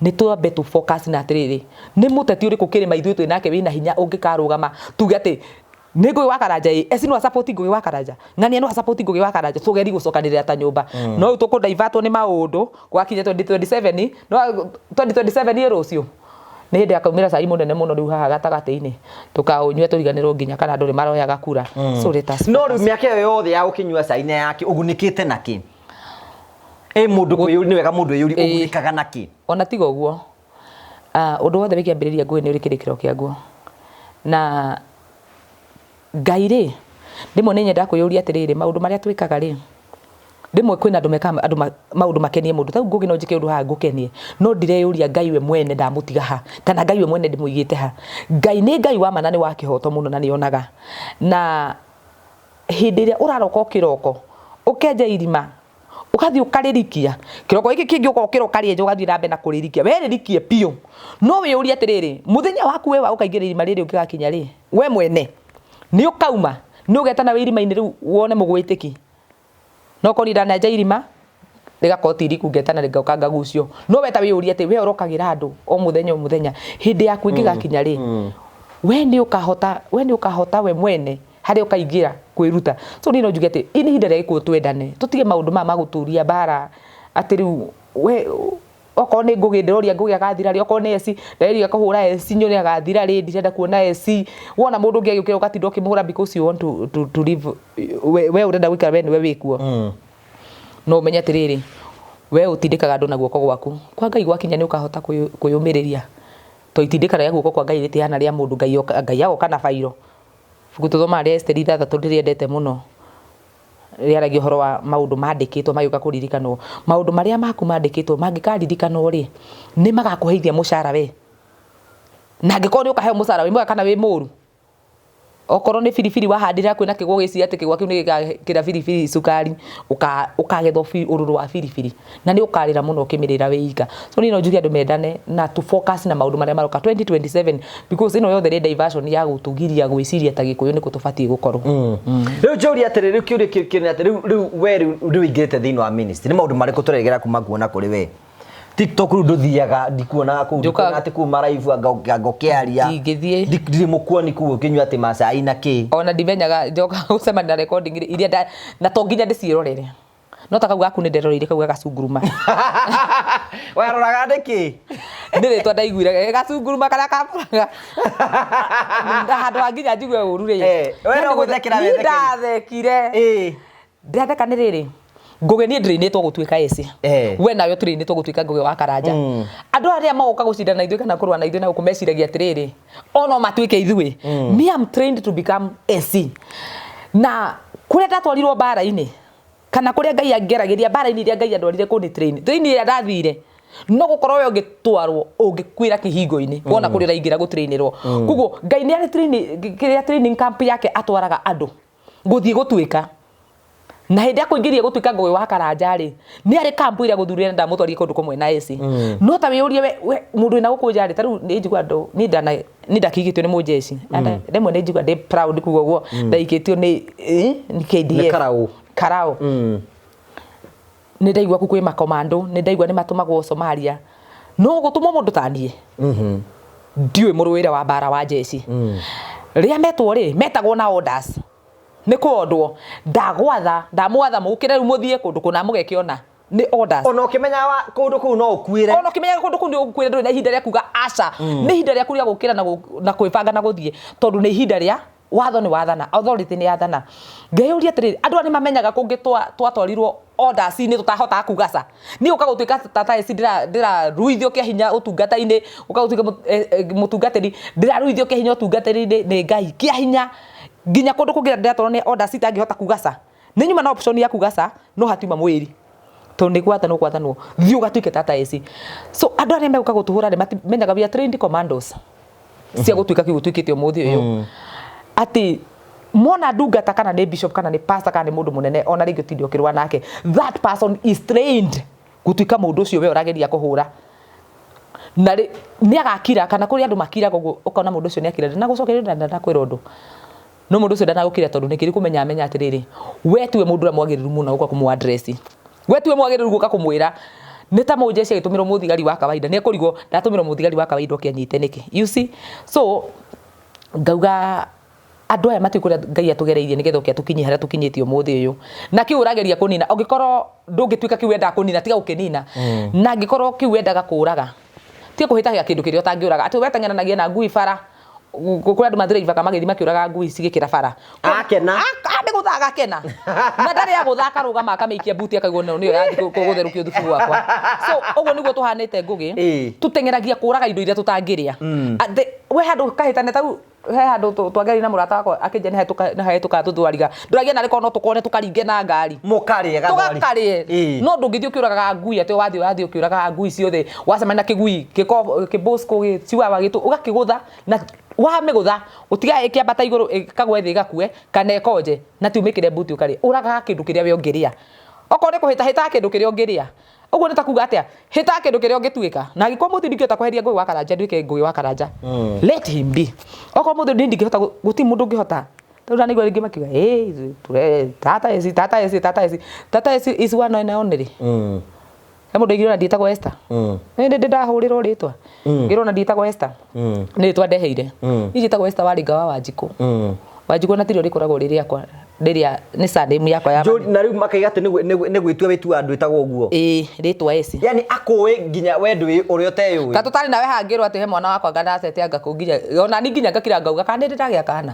nĩ twambe tũ focus na atĩrĩrĩ, nĩ mũteti ũrĩkũ kĩrĩma ithuĩ twĩ nake wĩna hinya ũngĩkarũgama tuge atĩ Nĩ Ngũgĩ wa Karanja ĩ eci no support Ngũgĩ wa Karanja, ng'ania no support Ngũgĩ wa Karanja, tũgeri gũcokanĩrĩra ta nyũmba. No rĩu tũkũ-divertwo nĩ maũndũ gwakinya 2027. No 2027 ĩ rũciũ nĩ hĩndĩ akaumĩra cai mũnene mũno rĩu haha gatagatĩ-inĩ, tũkaũnyua tũriganĩrwo nginya kana andũ nĩ maroyaga kura. So let us No rĩu mĩaka ĩyo yothe ya gũkĩnyua cai na yake, ũgunĩkĩte na kĩ? Ĩ mũndũ kwĩyũria, nĩ wega mũndũ eyũrie, ũgunĩkaga na kĩ? Ona tiga ũguo, ũndũ wothe wĩkĩambĩrĩria, ngũĩ nĩ ũrĩ kĩrĩkĩro kĩaguo. Na Ngai rĩ, rĩmwe nĩ nyendaga kwĩyũria atĩrĩrĩ, maũndũ marĩa twĩkaga rĩ, rĩmwe kwĩna andũ mekaga andũ maũndũ makenie mũndũ. Ta rĩu Ngũgĩ no njĩke ũndũ haha ngũkenie, no ndireyũria Ngai we mwene ndamũtiga ha, kana Ngai we mwene ndĩmũigĩte ha. Ngai nĩ Ngai wa ma na nĩ wa kĩhoto mũno na nĩ onaga. Na hĩndĩ ĩrĩa ũraroka o kĩroko, ũkenja irima, ũgathiĩ ũkarĩrikia, kĩroko gĩkĩ kĩngĩ ũgokĩra ũkarĩenja, ũgathiĩ na mbere na kũrĩrikia, we rĩrikie biũ. No wĩyũrie atĩrĩrĩ, mũthenya waku we wa gũkaingĩra irima rĩrĩ ũngĩgakinya rĩ, we mwene nĩ ũkauma, nĩ ũgetana wĩ irima-inĩ rĩu wone mũgwĩtĩki. No korwo niĩ ndanenja irima rĩgakorwo ti iriku, ngetana rĩgoka ngagucio. No we ta wĩyũrie atĩ we ũrokagĩra andũ o mũthenya o mũthenya, hĩndĩ yaku ĩngĩgakinya rĩ, we nĩ ũkahota, we nĩ ũkahota we mwene harĩa ũkaingĩra kwĩruta. So niĩ no njuge atĩ ĩ nĩ ihinda rĩa Gĩkũyũ twendane, tũtige maũndũ maya ma gũtũria mbara atĩ rĩu we okorwo nĩ Ngũgĩ ndĩroria Ngũgĩ agathira rĩ, okorwo nĩ eci ndĩreria kũhũra eci nyone agathira rĩ, ndirenda kuona eci. Wona mũndũ ũngĩ agĩũkĩra ũgatinda ũkĩmũhũra because you want to live, we ũrenda gũikara we nĩwe wĩkuo. No ũmenye atĩrĩrĩ, we ũtindĩkaga andũ na guoko gwaku, kwa Ngai gwakinya nĩ ũkahota kwĩyũmĩrĩria, to itindĩka rĩa guoko kwa Ngai rĩtihana rĩa mũndũ. Ngai agoka na bairo. Ibuku tũthomaga rĩa Esiteri 6 ndĩrĩendete mũno, rĩaragia ũhoro wa maũndũ mandĩkĩtwo magĩũka kũririkanwo. Maũndũ marĩa maku mandĩkĩtwo mangĩkaririkanwo rĩ, nĩ magakũheithia mũcara we. Na angĩkorwo nĩ ũkaheo mũcara wĩ mwega kana wĩ mũru. Okorwo nĩ biribiri wahandire hakuhĩ na kĩgwa ũgĩciria atĩ kĩgwa kĩu nĩ gĩgekĩra biribiri cukari, ũkagetha ũrũrũ wa biribiri. Na nĩ ũkarĩra mũno ũkĩmĩrĩra wĩ ika. So niĩ no njuge andũ mendane na tũ focus na maũndũ marĩa maroka 2027, because ĩno yothe nĩ diversion ya gũtũgiria gwĩciria ta Gĩkũyũ nĩkũ tũbatiĩ gũkorwo. Rĩu njũria atĩrĩ, rĩu kĩũria kĩu kĩnene atĩ rĩu we rĩu ũingĩrĩte thĩinĩ wa ministry, nĩ maũndũ marĩkũ tũregera kuma kuona kũrĩ we? TikTok rĩu ndũthiaga, ndikuonaga kũu, ndikuona atĩ kũu maraibu anga ũkĩaria. Ndingĩthiĩ. Ndirĩ mũkuoni kũu ũkĩnyua atĩ macai na kĩ. Ona ndimenyaga njoka gũcemania na recording iria na to nginya ndĩciĩrorere. No ta kau gaku nĩ nderoreire kau gagacunguruma. Waroraga nĩkĩ? Nĩ rĩtwa ndaiguire gacunguruma karĩa kabũraga. Na handũ ha nginya njigue ũru rĩ. We no gũthekera Niĩ wethekeri. ndathekire. Ndĩratheka nĩ rĩrĩ, Ngũgĩ niĩ ndĩrĩinĩtwo gũtuĩka eci. We nawe ũtĩrĩinĩtwo gũtuĩka Ngũgĩ wa Karanja. Andũ arĩa magoka gũcindana na ithuĩ kana kũrũa na ithuĩ na gũkũ meciragia atĩrĩrĩ, o no matuĩke ithuĩ. Me am trained to become AC. Na kũrĩa ndatwarirwo mbara-inĩ, kana kũrĩa Ngai angeragĩria mbara-inĩ iria Ngai andwarire kũni train, train ĩrĩa ndathire, no gũkorwo we ũngĩtwarwo ũngĩkuĩra kĩhingo-inĩ wona kũrĩa ũraingĩra gũtrainĩrwo. Koguo Ngai nĩ arĩ training, kĩrĩa training camp yake atwaraga andũ gũthiĩ gũtuĩka. Na hĩndĩ ya kũingĩria gũtuĩka Ngũgĩ wa Karanja rĩ, nĩ arĩ kampu ĩrĩa gũthurire na ndamũtwarire kũndũ kũmwe na AC. No ta wĩyũrie we mũndũ wĩna gũkũ nja rĩ, ta rĩu nĩ njiguaga andũ, niĩ ndana niĩ ndakĩigĩtio nĩ mũnjeci. Rĩmwe nĩ njiguaga ndĩ proud kuga ũguo, ndaikĩtio nĩ nĩ KDF. Nĩ karaũ. Karaũ. Nĩ ndaigua kũu kwĩ makomando, nĩ ndaigua nĩ matũmagwo Somalia. No gũtũmwo mũndũ ta niĩ, ndiũĩ mũrũĩre wa mbara wa njeci. Rĩrĩa metwo rĩ, metagwo na orders. Nĩ kũondwo, ndagwatha, ndamwatha mũkĩre rĩu mũthiĩ kũndũ kũna mũgeke ũna. Nĩ orders. Ona ũkĩmenyaga kũndũ kũu no ũkuĩre. Ona ũkĩmenyaga kũndũ kũu nĩ ũkuĩre, ndũrĩ na ihinda rĩa kuga aca. Nĩ ihinda rĩaku rĩa gũkĩra na kwĩbanga na gũthiĩ, tondũ nĩ ihinda rĩa watho nĩ wathana, authority nĩ yathana. Ngeyũria atĩrĩrĩ, andũ aya nĩ mamenyaga kũngĩ twatwarirwo orders-inĩ tũtahotaga kuga ca. Niĩ gũka gũtuĩka ta thaa ici ndĩraruithio kĩa hinya ũtungata-inĩ, gũka gũtuĩka mũtungatĩri, ndĩraruithio kĩa hinya ũtungatĩri-inĩ nĩ Ngai, kĩa hinya nginya kũndũ kũngĩ ndĩratwarwo nĩ orders itangĩhota kuga ca. Nĩ nyuma na option ya kuga ca, no hatiuma mwĩri. Tondũ nĩ gwathanwo gwathanwo, thiĩ ũgatuĩke tata eci. So andũ arĩa megũka gũtũhũra nĩ matimenyaga we are trained commandos cia gũtuĩka kĩu ũtuĩkĩte ũmũthĩ ũyũ. Atĩ mona ndungata kana nĩ bishop kana nĩ pastor kana nĩ mũndũ mũnene ona rĩngĩ ũtinde ũkĩrũa nake, that person is trained gũtuĩka mũndũ ũcio we ũrageria kũhũra. Na nĩ agakira, kana kũrĩ andũ makiraga ũguo ũkona mũndũ ũcio nĩ akira, ndanagũcokeria ndanakwĩra ũndũ. No mũndũ ũcio ndanagũkĩra tondũ nĩkĩ kũmenya amenya atĩrĩrĩ, we tiwe mũndũ ũrĩa mwagĩrĩru mũno gũka kũmũ address. We tiwe mwagĩrĩru gũka kũmwĩra. Nĩ ta mũjeshi agĩtũmĩrwo mũthigari wa kawaida, nĩ ekũrigwo ndatũmĩrwo mũthigari wa kawaida oke anyite nĩkĩ. You see? So ngauga Andũ aya matiũĩ kũrĩa Ngai atũgereirie nĩgetha oke atũkinyie harĩa tũkinyĩtie ũmũthĩ ũyũ. Na kĩu ũrageria kũnina, ũngĩkorwo ndũngĩtuĩka kĩu wendaga kũnina, tiga gũkĩnina. Na angĩkorwo kĩu wendaga kũraga, tiga kũhĩtahĩta kĩndũ kĩrĩa ũtangĩũraga. Atĩ weteng'eranagia na ngui bara, kũrĩ andũ madrivaga magĩthiĩ makĩũraga ngui cigĩkĩra bara. Akena. Nĩ gũtha agakena. Na ndarĩ agũtha akarũgama akamĩikia mbuti akaigua ĩno nĩyo yathiĩ gũtherũkia thubu wakwa. So ũguo nĩguo tũhanĩte Ngũgĩ. Tũteng'eragia kũraga indo iria tũtangĩrĩa. We handũ kahĩtane tau he handũ twagereire na mũrata wakwa akĩnjĩra nĩ hahĩtũkaga tũthwariga. Ndũragia narĩ korwo no tũkone tũkaringe na ngari. Mũkarĩe gathwari. Tũgakarĩe. No ndũngĩthiĩ ũkĩũragaga ngui atĩ wathiĩ ũrathiĩ ũkĩũragaga ngui ciothe. Wacemania na kĩgui kĩbosco gĩchiwawa gĩtũ ũgakĩgũtha na wamĩgũtha ũtigaga ĩkĩambata igũrũ ĩkagwe thĩ ĩgakue kana ĩkonje na ti ũmĩkĩre mbuti ũkarĩe. Ũragaga kĩndũ kĩrĩa we ũngĩrĩa. Okorwo nĩ kũhĩta hĩtaga kĩndũ kĩrĩa ũngĩrĩa. Ũguo nĩ ta kuga atĩa? Hĩtaga kĩndũ kĩrĩa ũngĩtuĩka. Na angĩkorwo mũthĩ ndingĩhota kweheria Ngũgĩ wa Karanja nduĩke Ngũgĩ wa Karanja. Let him be. Okorwo mũthĩ niĩ ndingĩhota gũtirĩ mũndũ ũngĩhota. Rĩu ndanaigua rĩngĩ makiuga ĩ tata eci tata eci tata eci tata eci is one and only. He mũndũ aigire ona ndiĩtagwo Esther. Nĩ ndĩ ndahũrĩrwo rĩtwa. Ngĩrwo ona ndiĩtagwo Esther. Nĩ rĩtwa ndeheire. Niĩ njĩtagwo Esther Warĩnga wa Wanjikũ. Wanjikũ na tirĩo rĩkoragwo rĩ rĩakwa rĩrĩa nĩ surname yakwa ya Njũri na rĩu makaiga atĩ nĩ gwĩtua wĩtua andũ ĩtagwo ũguo. Ĩĩ rĩtwa eci. Yani akũĩ nginya we ndwĩ ũrĩa ũteyũĩ. Ta tũtarĩ nawe haha ngĩrwo atĩ he mwana wakwa anga ndacete anga kũ nginya ona ni nginya ngakira ngauga kana nĩ ndĩ ndagĩa kana.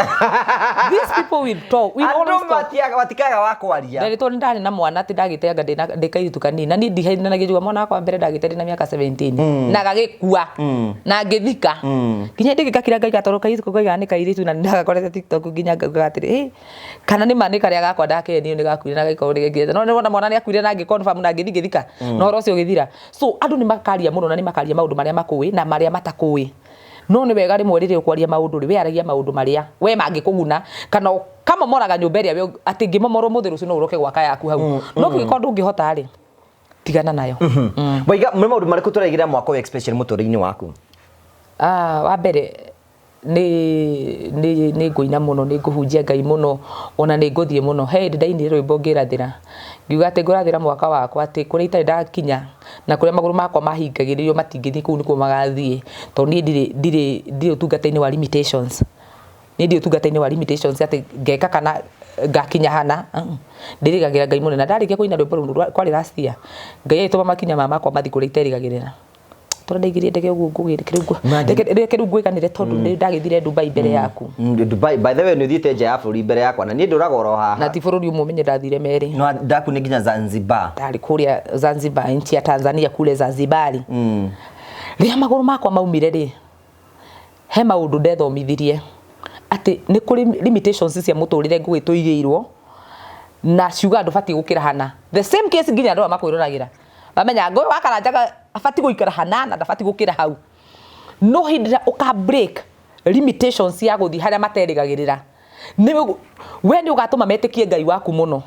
These people will talk. Will Andũ always talk. matikaga wa kwaria. Nderitwo nĩ ndarĩ na mwana atĩ ndagĩte anga ndĩ kairĩtu kanini na niĩ ndihenanagia njuga mwana wakwa wa mbere ndagĩte ndĩ na mĩaka 17 na gagĩkua na ngĩthika nginya ndĩ ngakira ngaiga tondũ kairĩtu kau ngaiga nĩ kairĩtu na nĩndagakorete TikTok nginya ngauga atĩrĩ ĩ kana nĩ ma nĩ karĩa gakwa ndakenio nĩ gakuire na gagĩkorwo nĩ gekire no nĩwona mwana nĩ akuire na ngĩ confirm na ngĩthiĩ ngĩthika na ũhoro ũcio ũgĩthira. So andũ nĩ makaria mũno na nĩ makaria maũndũ marĩa makũĩ na marĩa matakũĩ. No nĩ wega rĩmwe rĩrĩa ũkwaria maũndũ rĩ, we aragia maũndũ marĩa we mangĩkũguna kana ũkamomoraga nyũmba ĩrĩa we atĩ ĩngĩmomorwo ũmũthĩ rũciũ no ũroke gwaka yaku hau. No kĩngĩkorwo ndũngĩhota rĩ, tigana nayo. Waiga nĩ maũndũ marĩkũ tũraigĩrĩra mwaka ũyũ especially mũtũrĩre-inĩ waku? Wa mbere nĩ ngũina mũno, nĩ ngũhunjia Ngai mũno, ona nĩ ngũthiĩ mũno. He hĩndĩ ndainire rwĩmbo ngĩrathĩra, ngiuga atĩ ngũrathĩra mwaka wakwa atĩ kũrĩa itarĩ ndakinya na kũrĩa magũrũ makwa mahingagĩrĩrio matingĩthiĩ kũu nĩkuo magathiĩ. Tondũ niĩ ndirĩ ũtungata-inĩ wa limitations. Niĩ ndirĩ ũtungata-inĩ wa limitations atĩ ngeka kana ngakinya hana. Ndĩrĩgagĩra Ngai mũno. Na ndarĩkia kũina rwĩmbo rũu kwarĩ last year, Ngai agĩtũma makinya makwa mathiĩ kũrĩa iterĩgagĩrĩra. Tondũ ndaigĩrire ndege ũguo ngũgĩ, reke rĩu ngwĩganĩre tondũ nĩ ndagĩthire Dubai mbere yaku. Dubai, by the way nĩ ũthiĩte nja ya bũrũri mbere yakwa na niĩ ndũraga oro haha. Na ti bũrũri ũmwe ũmenye ndathire merĩ. No ndaku nĩ nginya Zanzibar. Ndarĩ kũrĩa Zanzibar, nchi ya Tanzania kule Zanzibar. Rĩrĩa magũrũ makwa maumire rĩ, he maũndũ ndethomithirie atĩ nĩ kũrĩ limitations cia mũtũrĩre ngũgĩ tũigĩirwo na ciugaga ndũbatiĩ gũkĩra hana. The same case nginya andũ aya makwĩroragĩra. Mamenya Ngũgĩ wa Karanja abatiĩ gũikara hana na ndabatiĩ gũkĩra hau. No hĩndĩ ĩrĩa ũka break limitations ya gũthiĩ harĩa materĩgagĩrĩra, we nĩ ũgatũma metĩkie Ngai waku mũno.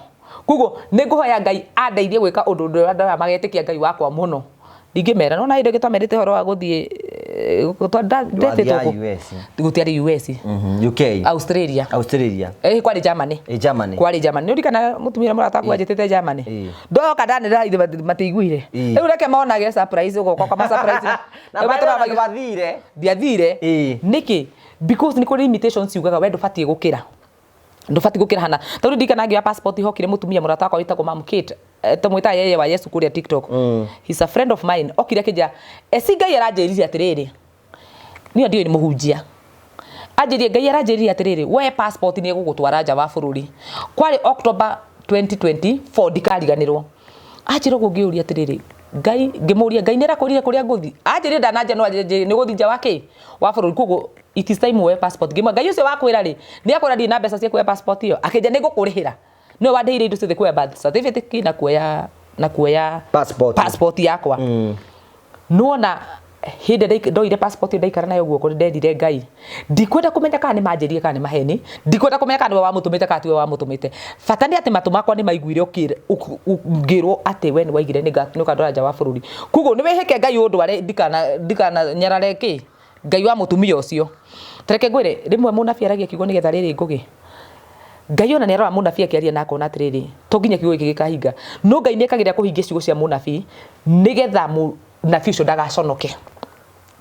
Koguo nĩ ngũhoya Ngai andeithie gwĩka ũndũ ũrĩa andũ aya magetĩkia Ngai wakwa mũno. Ndingĩmera, nĩwona hĩndĩ ĩngĩ twamerĩte ũhoro wa gũthiĩ ndetĩtwo kũ? US. Gũtiarĩ US. UK. Australia. Australia. Kwarĩ Germany. Germany. Kwarĩ Germany. Nĩ ũririkanaga mũtumia ũrĩa mũrata waku anjĩtĩte Germany? Ndoka ndanĩrĩra ithe matiiguire. Rĩu reke monage surprise ũgoka ũkama surprise. Na by the way ndwathire. Ndiathire. Nĩkĩ? Because nĩ kũrĩ limitations ciugaga we ndũbatiĩ gũkĩra. Ndũbatiĩ gũkĩra hana. Tondũ ndirikana ngĩoya passport hokire mũtumia mũrata wakwa wĩtagwo Mam Kate. Tũmwĩtaga yeye wa Yesu kũrĩa TikTok. He's a friend of mine. Okire akĩnjĩra, eci Ngai aranjĩrire atĩrĩrĩ. Niĩ ndiũĩ nĩ mũhunjia. Anjĩrire Ngai aranjĩrire atĩrĩrĩ, we passport nĩ ĩgũgũtwara nja wa bũrũri. Kwarĩ October 2024 ndikariganĩrwo. Anjĩra ũguo ngĩũria atĩrĩrĩ, Ngai ngĩmũria Ngai nĩ arakwĩrire kũrĩa ngũthiĩ? Anjĩrire ndananjia no anjĩrire nĩ ũgũthiĩ nja wa kĩ? Wa bũrũri. Koguo it is time woe passport. Ngĩmwĩra Ngai ũcio wakwĩra rĩ, nĩ akwĩra ndirĩ na mbeca cia kuoya passport ĩyo? Akĩnjĩra nĩ ngũkũrĩhĩra. Nĩwe wandĩhĩire indo ciothe kuoya birth certificate na kuoya na kuoya passport, passport yakwa. Nĩwona hĩndĩ ĩrĩa ndoire passport ĩyo ndaikara nayo guoko nderire Ngai ndikwenda kũmenya kana nĩ manjĩrire kana nĩ maheni, ndikwenda kũmenya kana nĩwe wamũtũmĩte kana tiwe wamũtũmĩte, bata nĩ atĩ matũ makwa nĩ maiguire ngĩrwo atĩ we nĩ waigire nĩ ũkandwara nja wa bũrũri, koguo nĩ wĩhĩke Ngai ũndware ndikana nyarare kĩ Ngai wa mũtumia ũcio. Tareke ngwĩre rĩmwe mũnabii aragia kiugo nĩgetha rĩrĩ Ngũgĩ Ngai ona nĩ arora mũnabii akĩaria na akona atĩrĩrĩ, to nginya kiugo gĩkĩ gĩkahinga. No Ngai nĩ ekagĩrĩra kũhingia ciugo cia mũnabii nĩgetha mũnabii ũcio ndagaconoke.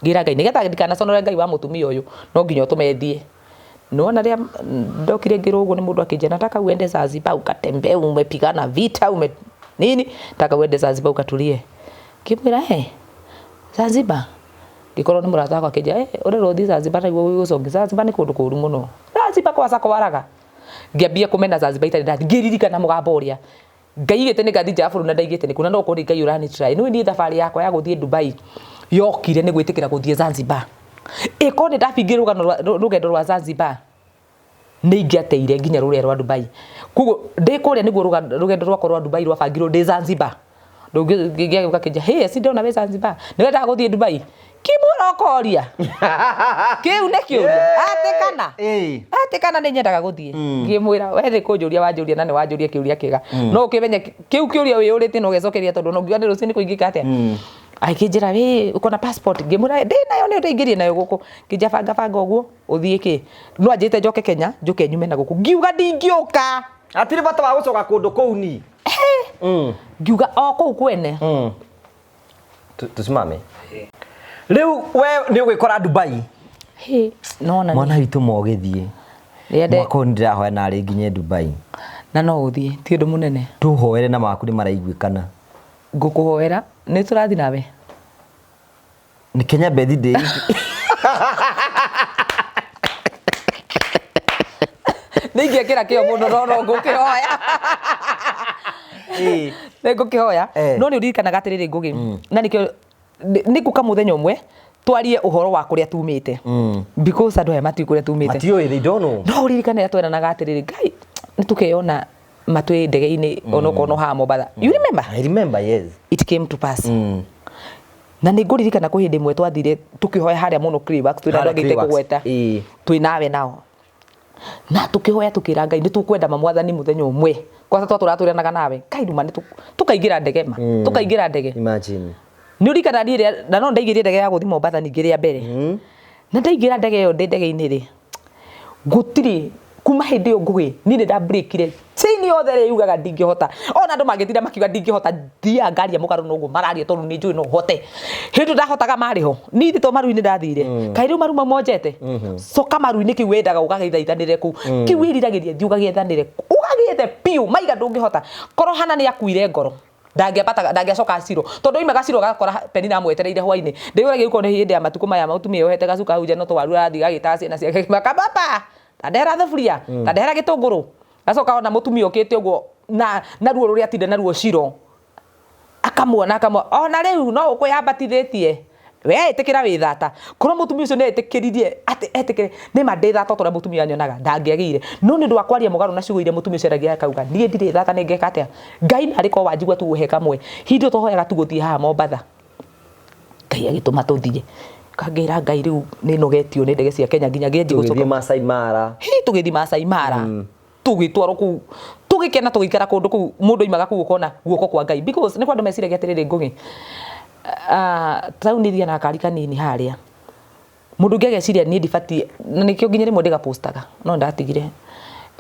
Ngĩra Ngai nĩgetha ndikanaconore Ngai wa mũtumia ũyũ no nginya ũtũme thiĩ. Nĩwona rĩrĩa ndokire ngĩrwo ũguo nĩ mũndũ akĩnjĩra nataka uende Zanzibar ukatembee umepigana vita ume nini nataka uende Zanzibar ukatulie. Ngĩmwĩra eh Zanzibar ngĩkorwo nĩ mũrata wakwa akĩnjĩra eh ũrerwo ũthiĩ Zanzibar nĩguo gũgũcokia Zanzibar nĩ kũndũ kũru mũno. Zanzibar kwaca kwaraga. Ngĩambia kũmena Zanzibar itarĩ ndathiĩ ngĩririkana mũgambo ũrĩa ngaigĩte nĩ ngathi nja ya bũrũri na ndaigĩte nĩ kuona no ũkorwo nĩ Ngai ũrani try. Nĩũĩ niĩ thabarĩ yakwa ya gũthiĩ Dubai yokire nĩ gwĩtĩkĩra gũthiĩ Zanzibar. Ĩkorwo nĩ ndabingire rũgano rwa rũgendo rwa Zanzibar nĩ ingĩateire nginya rũrĩa rwa Dubai. Koguo ndĩ kũrĩa nĩguo rũgendo rwakwa rwa Dubai rwabangirwo ndĩ Zanzibar. Ndũngĩgĩũka kĩnja, hey, si ndona wĩ Zanzibar. Nĩ wendaga gũthiĩ Dubai? Kimwĩra ũkoria. Kĩu nĩ kĩũria. Atĩ kana. Atĩ kana nĩ nyendaga gũthiĩ. Ngĩmwĩra we nĩ kũnjũria wanjũria na nĩ wanjũria kĩũria kĩega. No ũkĩmenye kĩu kĩũria wĩyũrĩtie na ũgecokeria tondũ no ngiuga nĩ rũciũ nĩ kũingĩka atĩa. Akĩnjĩra wĩ uko na passport? Ngĩmwĩra ndĩ nayo nĩ ndaingĩrie nayo gũkũ. Ngĩnjĩra banga banga ũguo ũthiĩ kĩ. No anjĩte njoke Kenya njũke nyume na gũkũ. Ngiuga ndingĩũka. Hatirĩ bata wa gũcoka kũndũ kũu ni. Ngiuga o kũu kwene. Tusimame. Rĩu we nĩ ũgwĩkora Dubai. Hĩ, nona Mwana witũ mogĩthiĩ. Rĩende Mwaka ũyũ nĩndĩrahoya narĩ nginye Dubai. Na no ũthiĩ, ti ũndũ mũnene. Tũhoere na maku nĩ maraiguĩkana. Ngũkũhoera, nĩ tũrathiĩ nawe? Nĩ Kenya bethi ndĩ iki. Nĩ ingĩekĩra kĩo mũno no no ngũkĩhoya. Nĩ ngũkĩhoya. No nĩ ũririkanaga atĩrĩrĩ Ngũgĩ, na nĩkĩo nĩ ngũka mũthenya ũmwe twarie ũhoro wa kũrĩa tumĩte. Because andũ aya matiũĩ kũrĩa tumĩte. Matiũĩ, they don't know. No ũririkane rĩrĩa tweranaga atĩrĩrĩ, Ngai nĩ tũkeyona matwĩ ndege-inĩ onokorwo no haha Mombatha. You remember? I remember, yes. It came to pass. Na nĩ ngũririkana kwĩ hĩndĩ ĩmwe twathire tũkĩhoya harĩa mũno Clayworks, twĩna andũ Harĩa angĩ Clayworks. itekũgweta. Twĩ nawe nao. Na tũkĩhoya tũkĩra Ngai nĩ tũkwenda ma mwathani mũthenya ũmwe. Kwanza twatũraga twĩranaga nawe. Ngai nduma nĩ tũkaingĩra ndege ma. Tũkaingĩra ndege. Imagine. Nĩ ũririkana niĩ rĩrĩa, na no ndaingĩrire ndege ya gũthiĩ Mombatha ningĩ rĩa mbere. Na ndaingĩra ndege ĩyo ndĩ ndege-inĩ rĩ, gũtirĩ kuma hĩndĩ ĩyo Ngũgĩ niĩ nĩ ndambreakire chain yothe ĩrĩa yugaga ndingĩhota. Ona andũ mangĩtinda makiuga ndingĩhota, thiaga ngaria mũgarũ na ũguo mararia tondũ nĩ njũĩ no hote. Hĩndĩ ĩyo ndahotaga marĩ ho. Niĩ ithe to maru-inĩ ndathire. Kaĩ rĩu maru mau monjete? Coka maru-inĩ kĩu wendaga ũgagĩthaithanĩre kũu. Kĩu wĩriragĩria thiĩ ũgagĩethanĩre. Ũgagĩethe biũ maiga ndũngĩhota. Korwo Hannah nĩ akuire ngoro. Ndangĩambataga ndangĩacoka Shilo tondũ oima gaciro agakora Penina amwetereire hwainĩ. Ndĩyũragia okorwo nĩ hĩndĩ ya matukũ maya mũtumia yohete gacuka hau nja no tũwaru arathiĩ agagĩtaga ciana ciake akĩmaka baba tandehera thuburia tandehera gĩtũngũrũ. Acoka ona mũtumia okĩte ũguo na ruo rũrĩa atinda naruo Shilo akamuona akamwona ona rĩu no ũkwĩyambatithĩtie we ĩtĩkĩra wĩ thata. Korwo mũtumia ũcio nĩ etĩkĩririe atĩ etĩkĩre nĩ ma ndĩ thata ota ũrĩa mũtumia anyonaga ndangĩagĩire. No nĩ ũndũ wa kwaria mũgarũ na ciugo iria mũtumia ũcio aragia akauga niĩ ndirĩ thata nĩ ngeka atĩa. Ngai narĩ korwo wanjigua tu ũhe kamwe. Hĩndĩ ĩyo twahoyaga tu gũthiĩ haha Mombatha. Ngai agĩtũma tũthiĩ. Ngĩra Ngai rĩu nĩ nogetio nĩ ndege cia Kenya nginya ngĩanjia gũcoka. Tũgĩthiĩ Masai Mara. Hĩ tũgĩthiĩ Masai Mara. Tũgĩtwarwo kũu tũgĩkena tũgĩikara kũndũ kũu mũndũ oimaga kũu ũkona guoko kwa Ngai because nĩ kwa andũ meciragia atĩrĩrĩ Ngũgĩ taũni ĩthiaga na gakari kanini harĩa mũndũ ũngĩ ageciria niĩ ndibatiĩ na nĩkĩo nginya rĩmwe ndĩgapostaga no ndatigire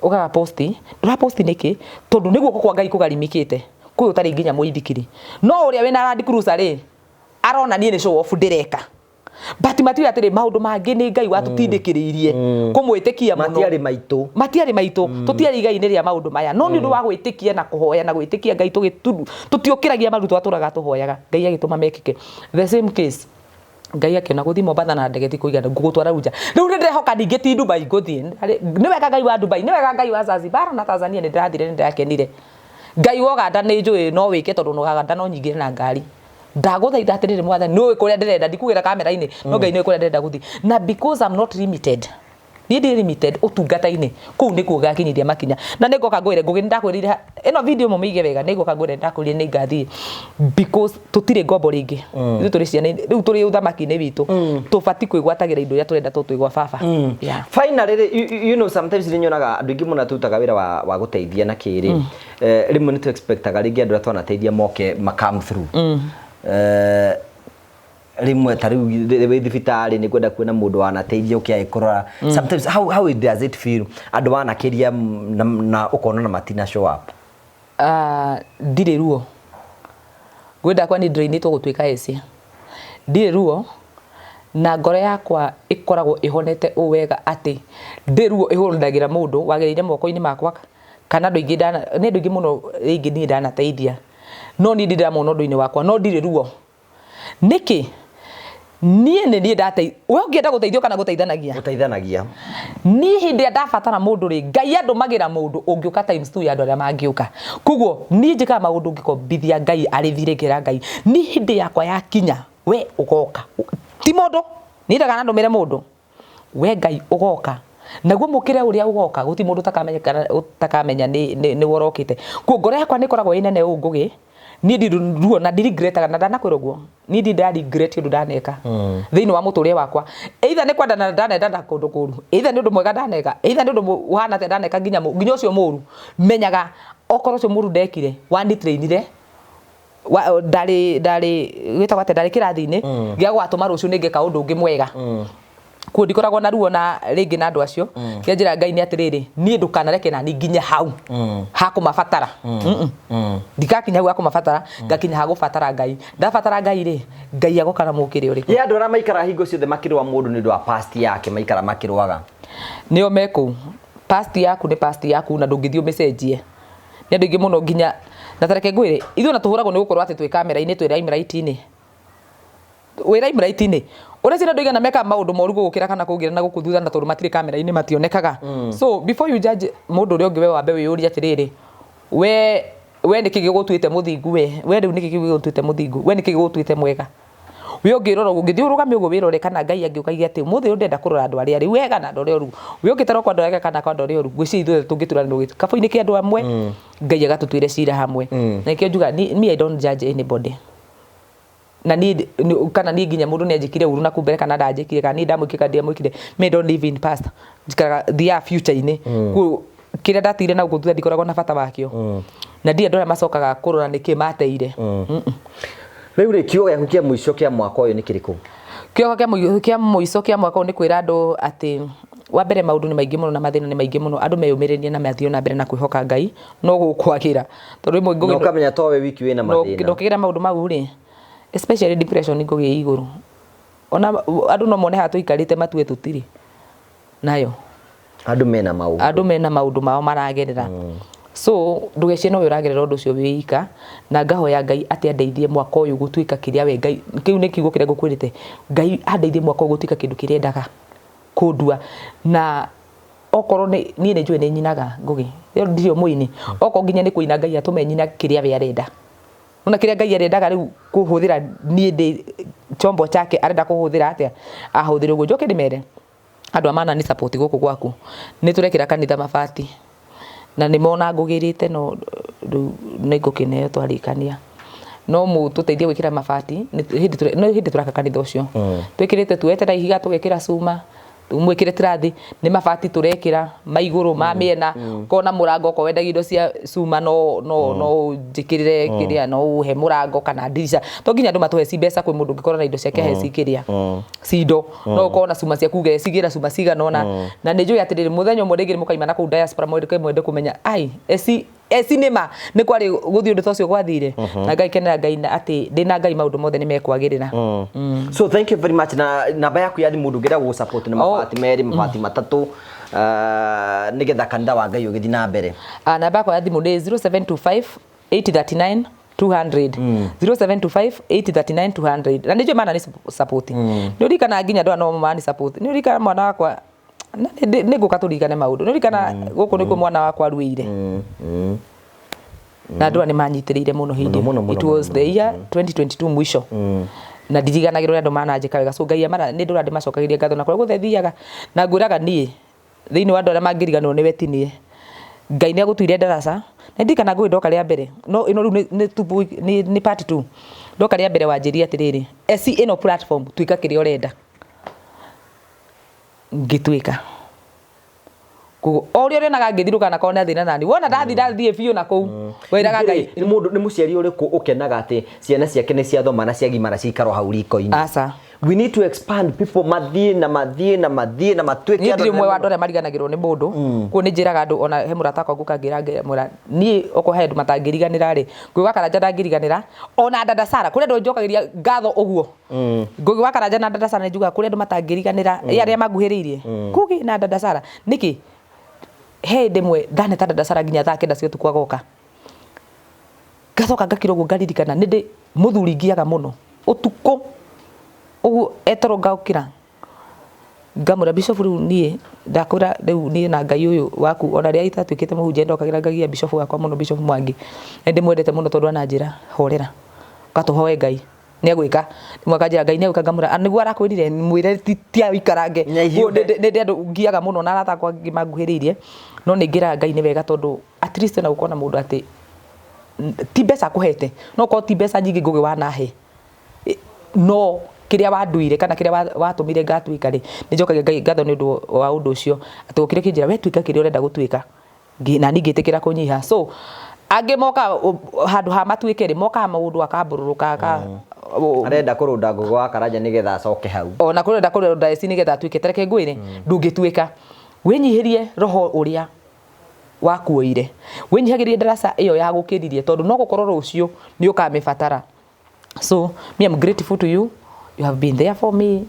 ũgaga post ndũra post nĩkĩ tondũ nĩ guoko kwa Ngai kũgarimikĩte kwĩ ũtarĩ nginya mũithikiri no ũrĩa wĩna Land Cruiser rĩ arona niĩ nĩ show off ndĩreka but matiũĩ atĩrĩ maũndũ mangĩ nĩ Ngai watũtindĩkĩrĩirie kũmwĩtĩkia mũno Matiarĩ maitũ. Matiarĩ maitũ. Tũtiarĩ igai-inĩ rĩa maũndũ maya no nĩ ũndũ wa gwĩtĩkia na kũhoya na gwĩtĩkia Ngai tũtiũkĩragia maru twatũraga tũhoyaga Ngai agĩtũma mekĩke the same case Ngai akĩona gũthiĩ Mombatha na ndege ti kũigana ngũgũtwara Aruja rĩu nĩ ndĩrehoka ningĩ ti Dubai ngũthiĩ nĩ wega Ngai wa Dubai nĩ wega Ngai wa Zanzibar na Tanzania nĩ ndĩrathire nĩ ndĩrakenire Ngai wa Uganda nĩ njũĩ no wĩke tondũ Uganda no nyingĩre na ngari ndagũthaitha atĩrĩrĩ mwathani nĩ ũĩ kũrĩa ndĩrenda ndikugĩra kamera-inĩ no Ngai nĩ ũĩ kũrĩa ndĩrenda gũthiĩ na because I'm not limited niĩ ndirĩ limited ũtungata-inĩ kũu nĩkuo ngakinyithia makinya na nĩ ngoka ngwĩre Ngũgĩ nĩ ndakwĩrire ĩno video mũmĩige wega nĩ ngoka ngwĩre ndakwĩrire nĩ ngathiĩ because tũtirĩ ngombo rĩngĩ ithuĩ tũrĩ ciana rĩu tũrĩ ũthamaki-inĩ witũ tũbatiĩ kwĩgwatagĩra indo iria tũrenda tondũ twĩ gwa baba. Yeah. Finally rĩ, you know sometimes nĩ nyonaga andũ aingĩ mũno tũrutaga wĩra wa gũteithia na kĩrĩ rĩmwe nĩ tũ expectaga rĩngĩ andũ arĩa twanateithia moke ma come through. Rĩmwe ta rĩu wĩ thibitarĩ nĩ kwenda kuona mũndũ wanateithia ũke agĩkũrora. Sometimes how does it feel andũ wanakĩria na ũkona na matina show up? Ndirĩ ruo. Ngwenda kwa nĩ ndĩrainĩtwo gũtuĩka Asia. Ndirĩ ruo. Na ngoro yakwa ĩkoragwo ĩhonete ũũ wega atĩ ndĩ ruo ĩhũranagĩra mũndũ wagereire moko-inĩ makwa kana andũ aingĩ ndana nĩ andũ aingĩ mũno rĩngĩ niĩ ndanateithia, no niĩ ndirĩ ndamona ũndũ-inĩ wakwa, no ndirĩ ruo. Nĩkĩ? Niĩ nĩ niĩ ndate we ũngĩenda gũteithio kana gũteithanagia? Gũteithanagia. Niĩ hĩndĩ ĩrĩa ndabatara mũndũ rĩ, Ngai andũmagĩra mũndũ ũngĩũka times two ya andũ arĩa mangĩũka. Koguo niĩ njĩkaga maũndũ ngĩkombithia Ngai arĩ thirĩ ngera Ngai, niĩ hĩndĩ yakwa yakinya we ũgoka. Ti mũndũ, niĩ ndakanandũmĩre mũndũ. We Ngai ũgoka. Naguo mũkĩre ũrĩa ũgoka, gũtirĩ mũndũ ũtakamenya kana ũtakamenya nĩ nĩ nĩwe ũrokĩte. Koguo ngoro yakwa nĩ ĩkoragwo ĩ nene ũũ Ngũgĩ, niĩ ndirĩ ruo na ndi regret aga na ndanakwĩra ũguo, niĩ ndirĩ nda regret ũndũ ndaneka thĩinĩ wa mũtũrĩre wakwa. Either nĩ kwendana ndanendana kũndũ kũru, either nĩ ũndũ mwega ndaneka, either nĩ ũndũ ũhana atĩa ndaneka nginya nginya ũcio mũru, menyaga okorwo ũcio mũru ndekire wani train ire ndarĩ ndarĩ gwĩtagwo atĩa, ndarĩ kĩrathi-inĩ gĩa gũgatũma rũciũ nĩ ngeka ũndũ ũngĩ mwega. Kuo ndikoragwo na ruo na rĩngĩ na andũ acio. Kĩrĩa njĩraga Ngai nĩ atĩrĩrĩ, niĩ ndũkanareke nani nginye hau ha kũmabatara. Ndikakinya hau ha kũmabatara, ngakinya ha gũbatara Ngai. Ndabatara Ngai rĩ, Ngai agoka na mũkĩre ũrĩkũ? Ye andũ arĩa maikaraga hingo ciothe makĩrũa mũndũ nĩ ũndũ wa past yake, maikara makĩrũaga. Nĩo me kũu. Past yaku nĩ past yaku na ndũngĩthiĩ ũmĩcenjie. Nĩ andũ aingĩ mũno nginya, na ta reke ngwĩre, ithuĩ ona tũhũragwo nĩ gũkorwo atĩ twĩ kamera-inĩ, twĩ limelight-inĩ. Wĩ limelight-inĩ, ũreciria andũ aigana mekaga maũndũ moru gũgũkĩra kana kũngĩra na gũkũ thutha na tondũ matirĩ kamera-inĩ mationekaga. So before you judge mũndũ ũrĩa ũngĩ we wambe wĩyũrie atĩrĩrĩ, we we nĩkĩ gĩgũtuĩte mũthingu we? We rĩu nĩkĩ kĩu gĩgũtuĩte mũthingu? We nĩkĩ gĩgũtuĩte mwega? We ũngĩrora ũguo, ũngĩthiĩ ũrũgame ũguo wĩrore kana Ngai angĩũka aige atĩ ũmũthĩ ũyũ ndĩrenda kũrora andũ arĩa rĩu ega na andũ arĩa oru. We ũngĩtarwo kwa andũ arĩa ega kana kwa andũ arĩa oru, ngwĩciria ithuothe tũngĩturanĩrwo gĩkabũ-inĩ kĩa andũ amwe, Ngai agatũtuĩre cira hamwe. Na nĩkĩo njugaga me I don't judge anybody. Na niĩ kana niĩ nginya mũndũ nĩ anjĩkire ũru nakũu mbere kana ndanjĩkire, kana niĩ ndamwĩkire kana ndiamwĩkire, me I don't live in past. Njikaraga thiaga future-inĩ. Koguo kĩrĩa ndatigire na gũkũ thutha ndikoragwo na bata wakĩo. Na ndirĩ andũ arĩa macokaga kũrora nĩkĩ mateire. Rĩu rĩ, kiugo gĩaku kĩa mũico kĩa mwaka ũyũ nĩ kĩrĩkũ? Kiugo kĩa mũico kĩa mwaka ũyũ nĩ kwĩra andũ atĩ wa mbere maũndũ nĩ maingĩ mũno na mathĩna nĩ maingĩ mũno, andũ meyũmĩrĩrie na mathiĩ na mbere na kwĩhoka Ngai no gũkwagĩra. Tondũ rĩmwe Na ũkamenya to we wiki wĩna mathĩna. Na ũkĩgera maũndũ mau rĩ, especially depression ngũgĩ ĩ igũrũ. Ona andũ no mone haha tũikarĩte matue tũtirĩ nayo. Andũ mena maũndũ. Andũ mena maũndũ mao maragerera. So ndũgecirie nowe ũragerera ũndũ ũcio wĩ ika, na ngahoya Ngai atĩ andeithie mwaka ũyũ gũtuĩka kĩrĩa we Ngai, kĩu nĩ kiugo kĩrĩa ngũkwĩrĩte, Ngai andeithie mwaka ũyũ gũtuĩka kĩndũ kĩrĩa endaga kũndua. Na okorwo nĩ, niĩ nĩ njũĩ nĩ nyinaga Ngũgĩ, ndirĩ o mũini, okorwo nginya nĩ kũina Ngai atũme nyine kĩrĩa we arenda. Nĩwona kĩrĩa Ngai arendaga rĩu kũhũthĩra niĩ ndĩ chombo chake arenda kũhũthĩra atĩa, ahũthĩre ũguo. Njoke ndĩmere andũ a Manani support gũkũ gwaku, nĩ tũrekĩra kanitha mabati na nĩ mona ngũgĩrĩte no rĩu nĩ ngũkĩneo twarĩkania. No mũtũteithie gwĩkĩra mabati, nĩ hĩndĩ tũraka kanitha ũcio. Twĩkĩrĩte tuoete na ihiga tũgekĩra cuma, mwĩkĩre tirathi, nĩ mabati tũrekĩra ma igũrũ ma mĩena, kona mũrango okorwo wendagia indo cia cuma no no no ũnjĩkĩrĩre kĩrĩa, no ũhe mũrango kana ndirica. To nginya andũ matũhe ci mbeca, kwĩ mũndũ ũngĩkorwo na indo ciake ahe ci kĩrĩa, ci indo. No ũkorwo na cuma ciaku uge cigĩra cuma cigana ũna. Na nĩ njũĩ atĩrĩrĩ, mũthenya ũmwe rĩngĩ nĩ mũkaima na kũu diaspora mwende kũmenya ai eci eci nĩ ma nĩ kwarĩ gũthiĩ ũndũ ta ũcio gwathire. Na Ngai kenera Ngai na atĩ ndĩna Ngai maũndũ mothe nĩ mekwagĩrĩra. So thank you very much. Na namba yaku ya thimũ ndũngĩenda gũgũ support na mabati merĩ, mabati matatũ, nĩgetha kanitha wa Ngai ũgĩthiĩ na mbere. Namba yakwa ya thimũ nĩ 0725 839 200. 0725 839 200. Na nĩ njũĩ mana nĩ support. Nĩ ũririkanaga nginya andũ aya no mani support. Nĩ ũririkanaga mwana wakwa, nĩ ngũka tũririkane maũndũ. Nĩ ũririkana gũkũ nĩkuo mwana wakwa aruĩire. Na andũ aya nĩ manyitĩrĩire mũno hĩndĩ ĩyo. It was the year 2022 mũico. Na ndiriganagĩrwo ũrĩa andũ mananjĩka wega. So Ngai amara nĩ ndũra ndĩmacokagĩria ngatho na kũrĩa guothe thiaga. Na ngwĩraga niĩ thĩinĩ wa andũ arĩa mangĩriganĩrwo nĩwe ti niĩ. Ngai nĩ agũtuire ndaraca. Na ndirikana ngũĩ ndoka rĩa mbere. No ĩno rĩu nĩ nĩ part 2. Ndoka rĩa mbere wanjĩrire atĩrĩrĩ, eci ĩno platform tuĩka kĩrĩa ũrenda. Ngĩtuĩka. Koguo o ũrĩa ũrĩonaga ngĩthirũka na korwo na thĩna nani wona ndathi ndathiĩ biũ na kũu wĩraga Ngai. Nĩ mũndũ, nĩ mũciari ũrĩkũ ũkenaga atĩ ciana ciake nĩ ciathoma na ciagimara ciikaro hau riko-inĩ? Aca. We need to expand people, mathiĩ na mathiĩ na mathiĩ na matuĩke Niĩ andũ ndirĩ ũmwe wa anene. andũ arĩa mariganagĩrwo nĩ mũndũ. Koguo nĩ njĩraga andũ, ona he mũrata wakwa ngũka ngĩra ngemwĩra niĩ okorwo he andũ matangĩriganĩra rĩ, Ngũgĩ wa Karanja ndangĩriganĩra, ona Dada Sarah, kũrĩ andũ njokagĩria ngatho ũguo. Ngũgĩ wa Karanja na Dada Sarah nĩ njugaga kũrĩ andũ matangĩriganĩra, ĩ arĩa manguhĩrĩirie. Ngũgĩ na Dada Sarah, nĩkĩ? He hĩndĩ ĩmwe ndaneta Dada Sarah nginya thaa kenda cia ũtukũ agoka. Ngacoka ngakira ũguo ngaririkana nĩ ndĩ mũthuri ngiaga mũno ũtukũ ũguo etoro ngokĩra ngamwĩra bishop rĩu niĩ ndakwĩra rĩu niĩ na Ngai ũyũ waku ona rĩrĩa itatuĩkĩte mũhunjia ndokagĩra ngagia bishop wakwa mũno, Bishop Mwangi, nĩ ndĩmwendete mũno tondũ ananjĩra horera ũgatũhoe Ngai nĩ egwĩka. Rĩmwe akanjĩra Ngai nĩ egwĩka ngamwĩra "Ah, nĩguo arakwĩrire mwĩre ti aikarange." Nĩahiũhe. Koguo nĩ ndĩ andũ ngiaga mũno na arata akwa angĩ manguhĩrĩirie, no nĩ ngĩraga Ngai nĩ wega tondũ at least ona gũkorwo na mũndũ atĩ ti mbeca akũhete, no ũkorwo ti mbeca nyingĩ Ngũgĩ wanahe, no kĩrĩa wanduire kana kĩrĩa watũmire ngatuĩka rĩ, nĩ njokagia Ngai ngatho nĩ ũndũ wa ũndũ ũcio, atĩ ũkire ũkĩnjĩra we tuĩka kĩrĩa ũrenda gũtuĩka, na niĩ ngĩtĩkĩra kũnyiha. So angĩ mokaga handũ ha matuĩke rĩ, mokaga mũndũ akambũrũrũka aka Arenda kũrũnda Ngũgĩ wa Karanja nĩgetha acoke hau. Ona kũrenda kũrũnda eci nĩgetha atuĩke, ta reke ngwĩre, ndũngĩtuĩka. Wĩnyihĩrie roho ũrĩa wakuoire, wĩnyihagĩrie ndaraca ĩyo yagũkĩririe, tondũ no gũkorwo rũciũ nĩ ũkamĩbatara. So me I'm grateful to you, you have been there for me.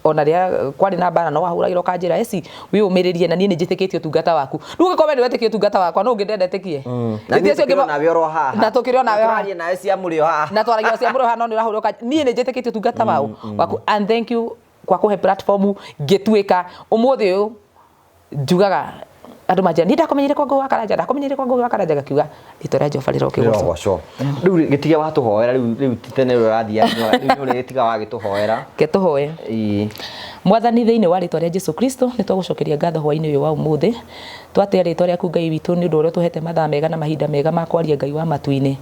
Ona rĩrĩa kwarĩ na mbara no wahũragĩra ũkanjĩra eci wĩyũmĩrĩrie, na niĩ nĩ njĩtĩkĩtie ũtungata waku. Rĩu ũngĩkorwo we nĩ wetĩkia ũtungata wakwa, no ũngĩ ndendetĩkie. Na Githĩ ũcio niĩ ũngĩ tũkĩrĩ onawe oro haha. Na tũkĩrĩ onawe haha. Tũraria nawe cia mũrĩo haha. Na twaragia cia mũrĩo haha, no nĩ ũrahũra ũkanjĩra niĩ nĩ njĩtĩkĩtie ũtungata waku. And thank you kwa kũhe platform ngĩtuĩka ũmũthĩ ũyũ njugaga andũ manjĩra niĩ ndakũmenyire kwa Ngũgĩ wa Karanja, ndakũmenyire kwa Ngũgĩ wa Karanja, ngakiuga rĩtwa rĩa Jehova rĩrokĩgocwo. Rĩrogocwo. Rĩu gĩtige watũhoera rĩu rĩu ti tene rĩu ũrathiĩ rĩu nĩ ũrĩtiga wagĩtũhoera. Reke tũhoe. Ĩĩ. Mwathani, thĩinĩ wa rĩtwa rĩa Jesu Kristo nĩ twagũcokeria ngatho hwainĩ ũyũ wa ũmũthĩ. Twatĩa rĩtwa rĩaku Ngai witũ nĩ ũndũ ũrĩa ũtũhete mathaa mega na mahinda mega ma kwaria Ngai wa matu-inĩ.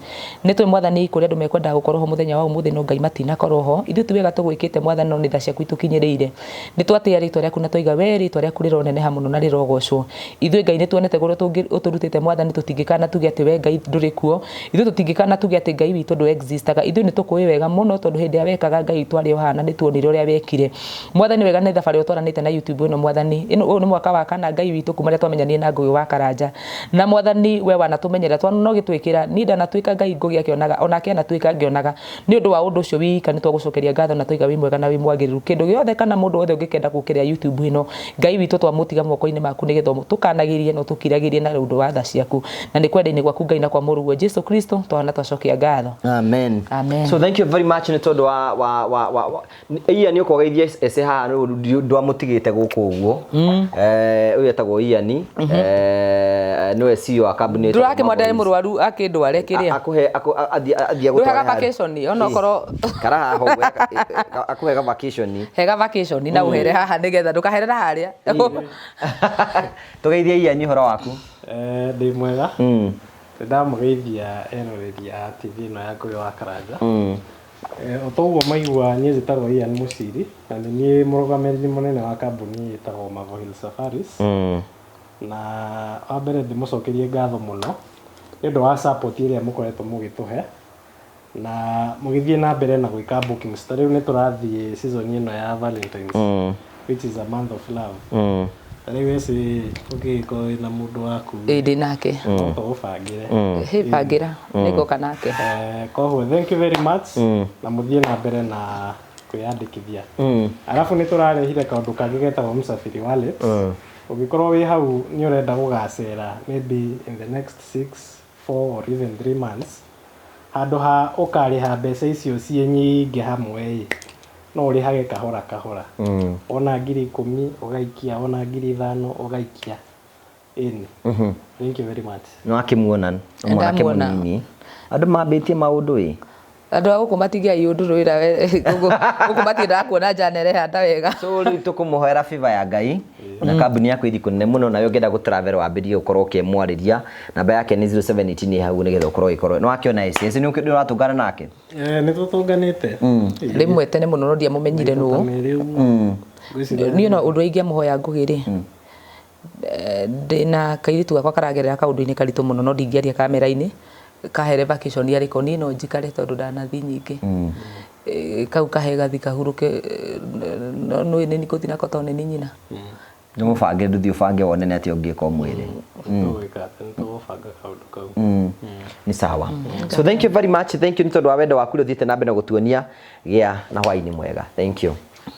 Nĩ tũĩ Mwathani kũrĩ andũ mekwendaga gũkorwo ho mũthenya wa ũmũthĩ no Ngai matinakorwo ho. Ithuĩ ti wega tũgwĩkĩte Mwathani no nĩ tha ciaku itũkinyĩrĩire. Nĩ twatĩa rĩtwa rĩaku na twaiga we rĩtwa rĩaku rĩroneneha mũno na rĩrogocwo. Ithuĩ Ngai nĩ tuonete kũrĩa ũtũrutĩte Mwathani, tũtingĩkana tuge atĩ we Ngai ndũrĩ kuo. Ithuĩ tũtingĩkana tuge atĩ Ngai witũ ndũ existaga. Ithuĩ nĩ tũkũĩ wega mũno tondũ hĩndĩ ĩrĩa wekaga Ngai twarĩ o haha na nĩ tuonire ũrĩa wekire. Mwathani wega nĩ thabarĩ ũtwaranĩte na YouTube ĩno Mwathani. Ĩno ũyũ nĩ mwaka wa kana Ngai witũ kuma rĩrĩa twamenyanire na Ngũgĩ wa Karanja. Na Mwathani we wanatũmenyerera twanona ũgĩtwĩkĩra, niĩ ndanatuĩka Ngai Ngũgĩ akĩonaga, onake anatuĩka ngĩonaga. Nĩ ũndũ wa ũndũ ũcio wika nĩ twagũcokeria ngatho na twaiga wĩ mwega na wĩ mwagĩrĩru. Kĩndũ gĩothe kana mũndũ wothe ũngĩkenda gũkĩrĩa YouTube ĩno, Ngai witũ twamũtiga moko-inĩ maku nĩgetha ũtũkanagĩrie na ũtũkiragĩrie na ũndũ wa tha ciaku. Na nĩ kwenda-inĩ gwaku Ngai na kwa mũrũguo Jesu Kristo twana twacokia ngatho. Amen. Amen. So thank you very much nĩ tondũ wa wa wa wa, wa Ian ũka ũgeithie ece haha rĩu ndwamũtigĩte gũkũ ũguo. Ũyũ etagwo Ian, nĩwe CEO wa kambuni ĩtagwo Ndũrakĩmwenda nĩ Marvel. mũrwaru akĩndware kĩrĩa. Akũhe athiĩ Ndũhega agũtware handũ. vacation onokorwo Kara haha ũguo akũhe ga vacation. Hega vacation na ũhere haha nĩgetha ndũkaherera harĩa. Tũgeithie Ian ũhoro waku. Ndĩ mwega. Nĩ ndamũgeithia eroreri a TV ĩno ya Ngũgĩ wa Karanja. O ta ũguo maigua niĩ njĩtagwo Ian Mũciri na nĩ niĩ mũrũgamĩrĩri mũnene wa kambuni ĩtagwo Marvel Hill Safaris. Na wa mbere ndĩmũcokerie ngatho mũno nĩ ũndũ wa support ĩrĩa mũkoretwo mũgĩtũhe na mũgĩthiĩ na mbere na gwĩka bookings. Ta rĩu nĩ tũrathiĩ season ĩno ya Valentines, which is a month of love. Ta rĩu eci ũngĩgĩkorwo wĩna mũndũ waku, Ĩ ndĩ nake. no tũgũbangĩre. Hĩ bangĩra nĩngoka nake. Koguo thank you very much na mũthiĩ na mbere na kwĩyandĩkithia. Arabu nĩ tũrarehire kaũndũ kangĩ getagwo Msafiri Wallet. Ũngĩkorwo wĩ hau nĩ ũrenda gũgacera maybe in the next 6, 4 or even 3 months, handũ ha ũkarĩha mbeca icio ciĩ nyingĩ hamwe ĩ, no ũrĩhage kahora kahora. Wona 10,000 ũgaikia, wona 5,000 ũgaikia. Ĩni. Thank you very much. Nĩ wakĩmuona nĩ mwanake Ndamuona. mũnini. Andũ mambĩtie maũndũ ĩ. Andũ a gũkũ matingĩai ũndũ rwĩra gũkũ matiendaga kuona njana ĩrehanda wega. So rĩu tũkũmũhoera favor ya Ngai na kambuni yaku ĩthiĩ kũnene mũno, nawe ũngĩenda gũ travel wambĩrĩrie gũkorwo ũkĩmwarĩria. Namba yake nĩ 0718 ĩ hau nĩgetha ũkorwo ũgĩkorwo. Nĩ wakĩona ĩci nĩ ũratũngana nake? Nĩ tũtũnganĩte. Rĩmwe tene mũno no ndiamũmenyire nũ. Rĩu. Niĩ no ũndũ ingĩamũhoya Ngũgĩ rĩ, Ndĩna kairĩtu gakwa karagerera kaũndũ-inĩ karitũ mũno, no ndingĩaria kamera-inĩ. Kahere vacation arĩko, niĩ no njikare tondũ ndanathiĩ nyingĩ. Kau kahe gathi kahurũke, no nĩ nĩ ngũthiĩ nako tondũ nĩ nyina. Nĩ mũbange, ndũthiĩ ũbange wone nĩ atĩa ũngĩka ũmwĩre. Tũgwĩka atĩ nĩ tũgũbanga kaũndũ kau. Nĩ sawa, so thank you very much, thank you nĩ tondũ wa wendo waku ũrĩa ũthiĩte na mbere na gũtuonia. Gĩa na hwaĩ-inĩ mwega, thank you.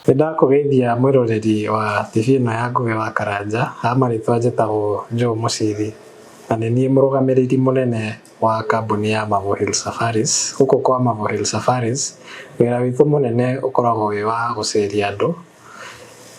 Nĩ ndakũgeithia mwĩroreri wa TV ĩno ya Ngũgĩ wa Karanja. Ha marĩtwa njĩtagwo Joe Mũciri na nĩ niĩ mũrũgamĩrĩri mũnene wa kambuni ya Marvel Hill Safaris. Gũkũ kwa Marvel Hill Safaris, wĩra witũ mũnene ũkoragwo wĩ wa gũceria andũ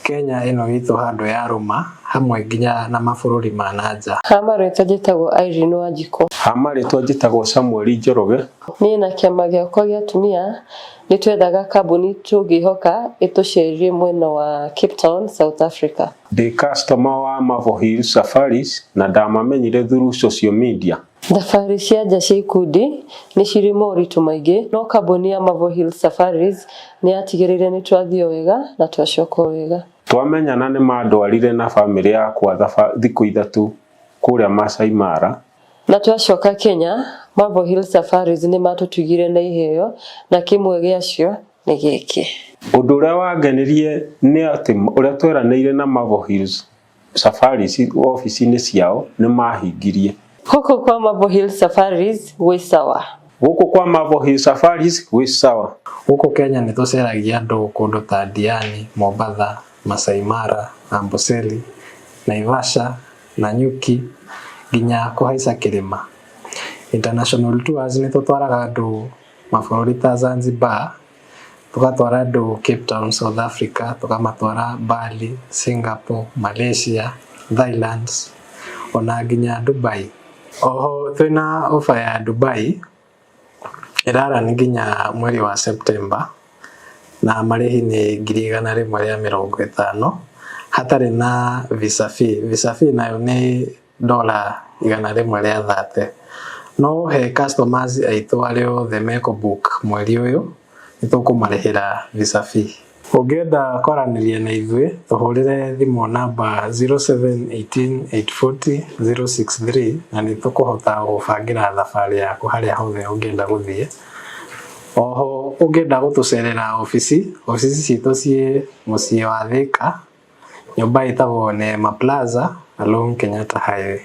Kenya ĩno itũ handũ ya rũma hamwe nginya na mabũrũri ma na nja. Ha marĩtwa njĩtagwo Irene Wanjikũ. Ha marĩtwa njĩtagwo Samuel Njoroge. Niĩ na kĩama gĩakwa gĩa atumia nĩ twethaga kambuni tũngĩhoka ĩtũcerie mwena wa Cape Town, South Africa. Ndĩ customer wa Marvel Hill Safaris na ndamamenyire through social media. Thabarĩ cia nja cia ikundi nĩ cirĩ moritũ maingĩ, no kambuni ya Marvel Hill Safaris nĩ yatigĩrĩire nĩ twathiĩ o wega na twacoka o wega. Twamenyana nĩ mandwarire na bamĩrĩ yakwa thikũ 3 kũrĩa Masai Mara. Na twacoka Kenya, Marvel Hill Safaris nĩ matũtugire na iheo na kĩmwe gĩacio nĩ gĩkĩ. Ũndũ ũrĩa wangenirie nĩ atĩ ũrĩa tweranĩire na Marvel Hills Safaris obici-inĩ ciao nĩ mahingirie. Gũkũ kwa Marvel Hill Safaris gwĩ sawa. Gũkũ kwa Marvel Hill Safaris gwĩ sawa. Gũkũ Kenya nĩ tũceragia andũ kũndũ ta Diani, Mombatha, Masai Mara, Amboseli, Naivasha, Nanyuki nginya kũhaica kĩrĩma. International tours nĩ tũtwaraga andũ mabũrũri ta Zanzibar, tũgatwara andũ Cape Town, South Africa, tũkamatwara Bali, Singapore, Malaysia, Thailand ona nginya Dubai. Oho twĩna offer ya Dubai ĩrarani nginya mweri wa September na marĩhi nĩ 150,000 hatarĩ na visa fee. Visa fee nayo nĩ $130. No he customers aitũ arĩa othe mekũ book mweri ũyũ nĩ tũkũmarĩhĩra visa fee. Ũngĩenda kwaranĩria na ithuĩ tũhũrĩre thimũ namba 0718840063 na nĩ tũkũhota gũbangĩra thabarĩ yaku harĩa hothe ũngĩenda gũthiĩ. Oho ũngĩenda gũtũcerera obici, obici citũ ciĩ mũciĩ wa Thika, nyũmba ĩtagwo Neema Plaza along Kenyatta Highway.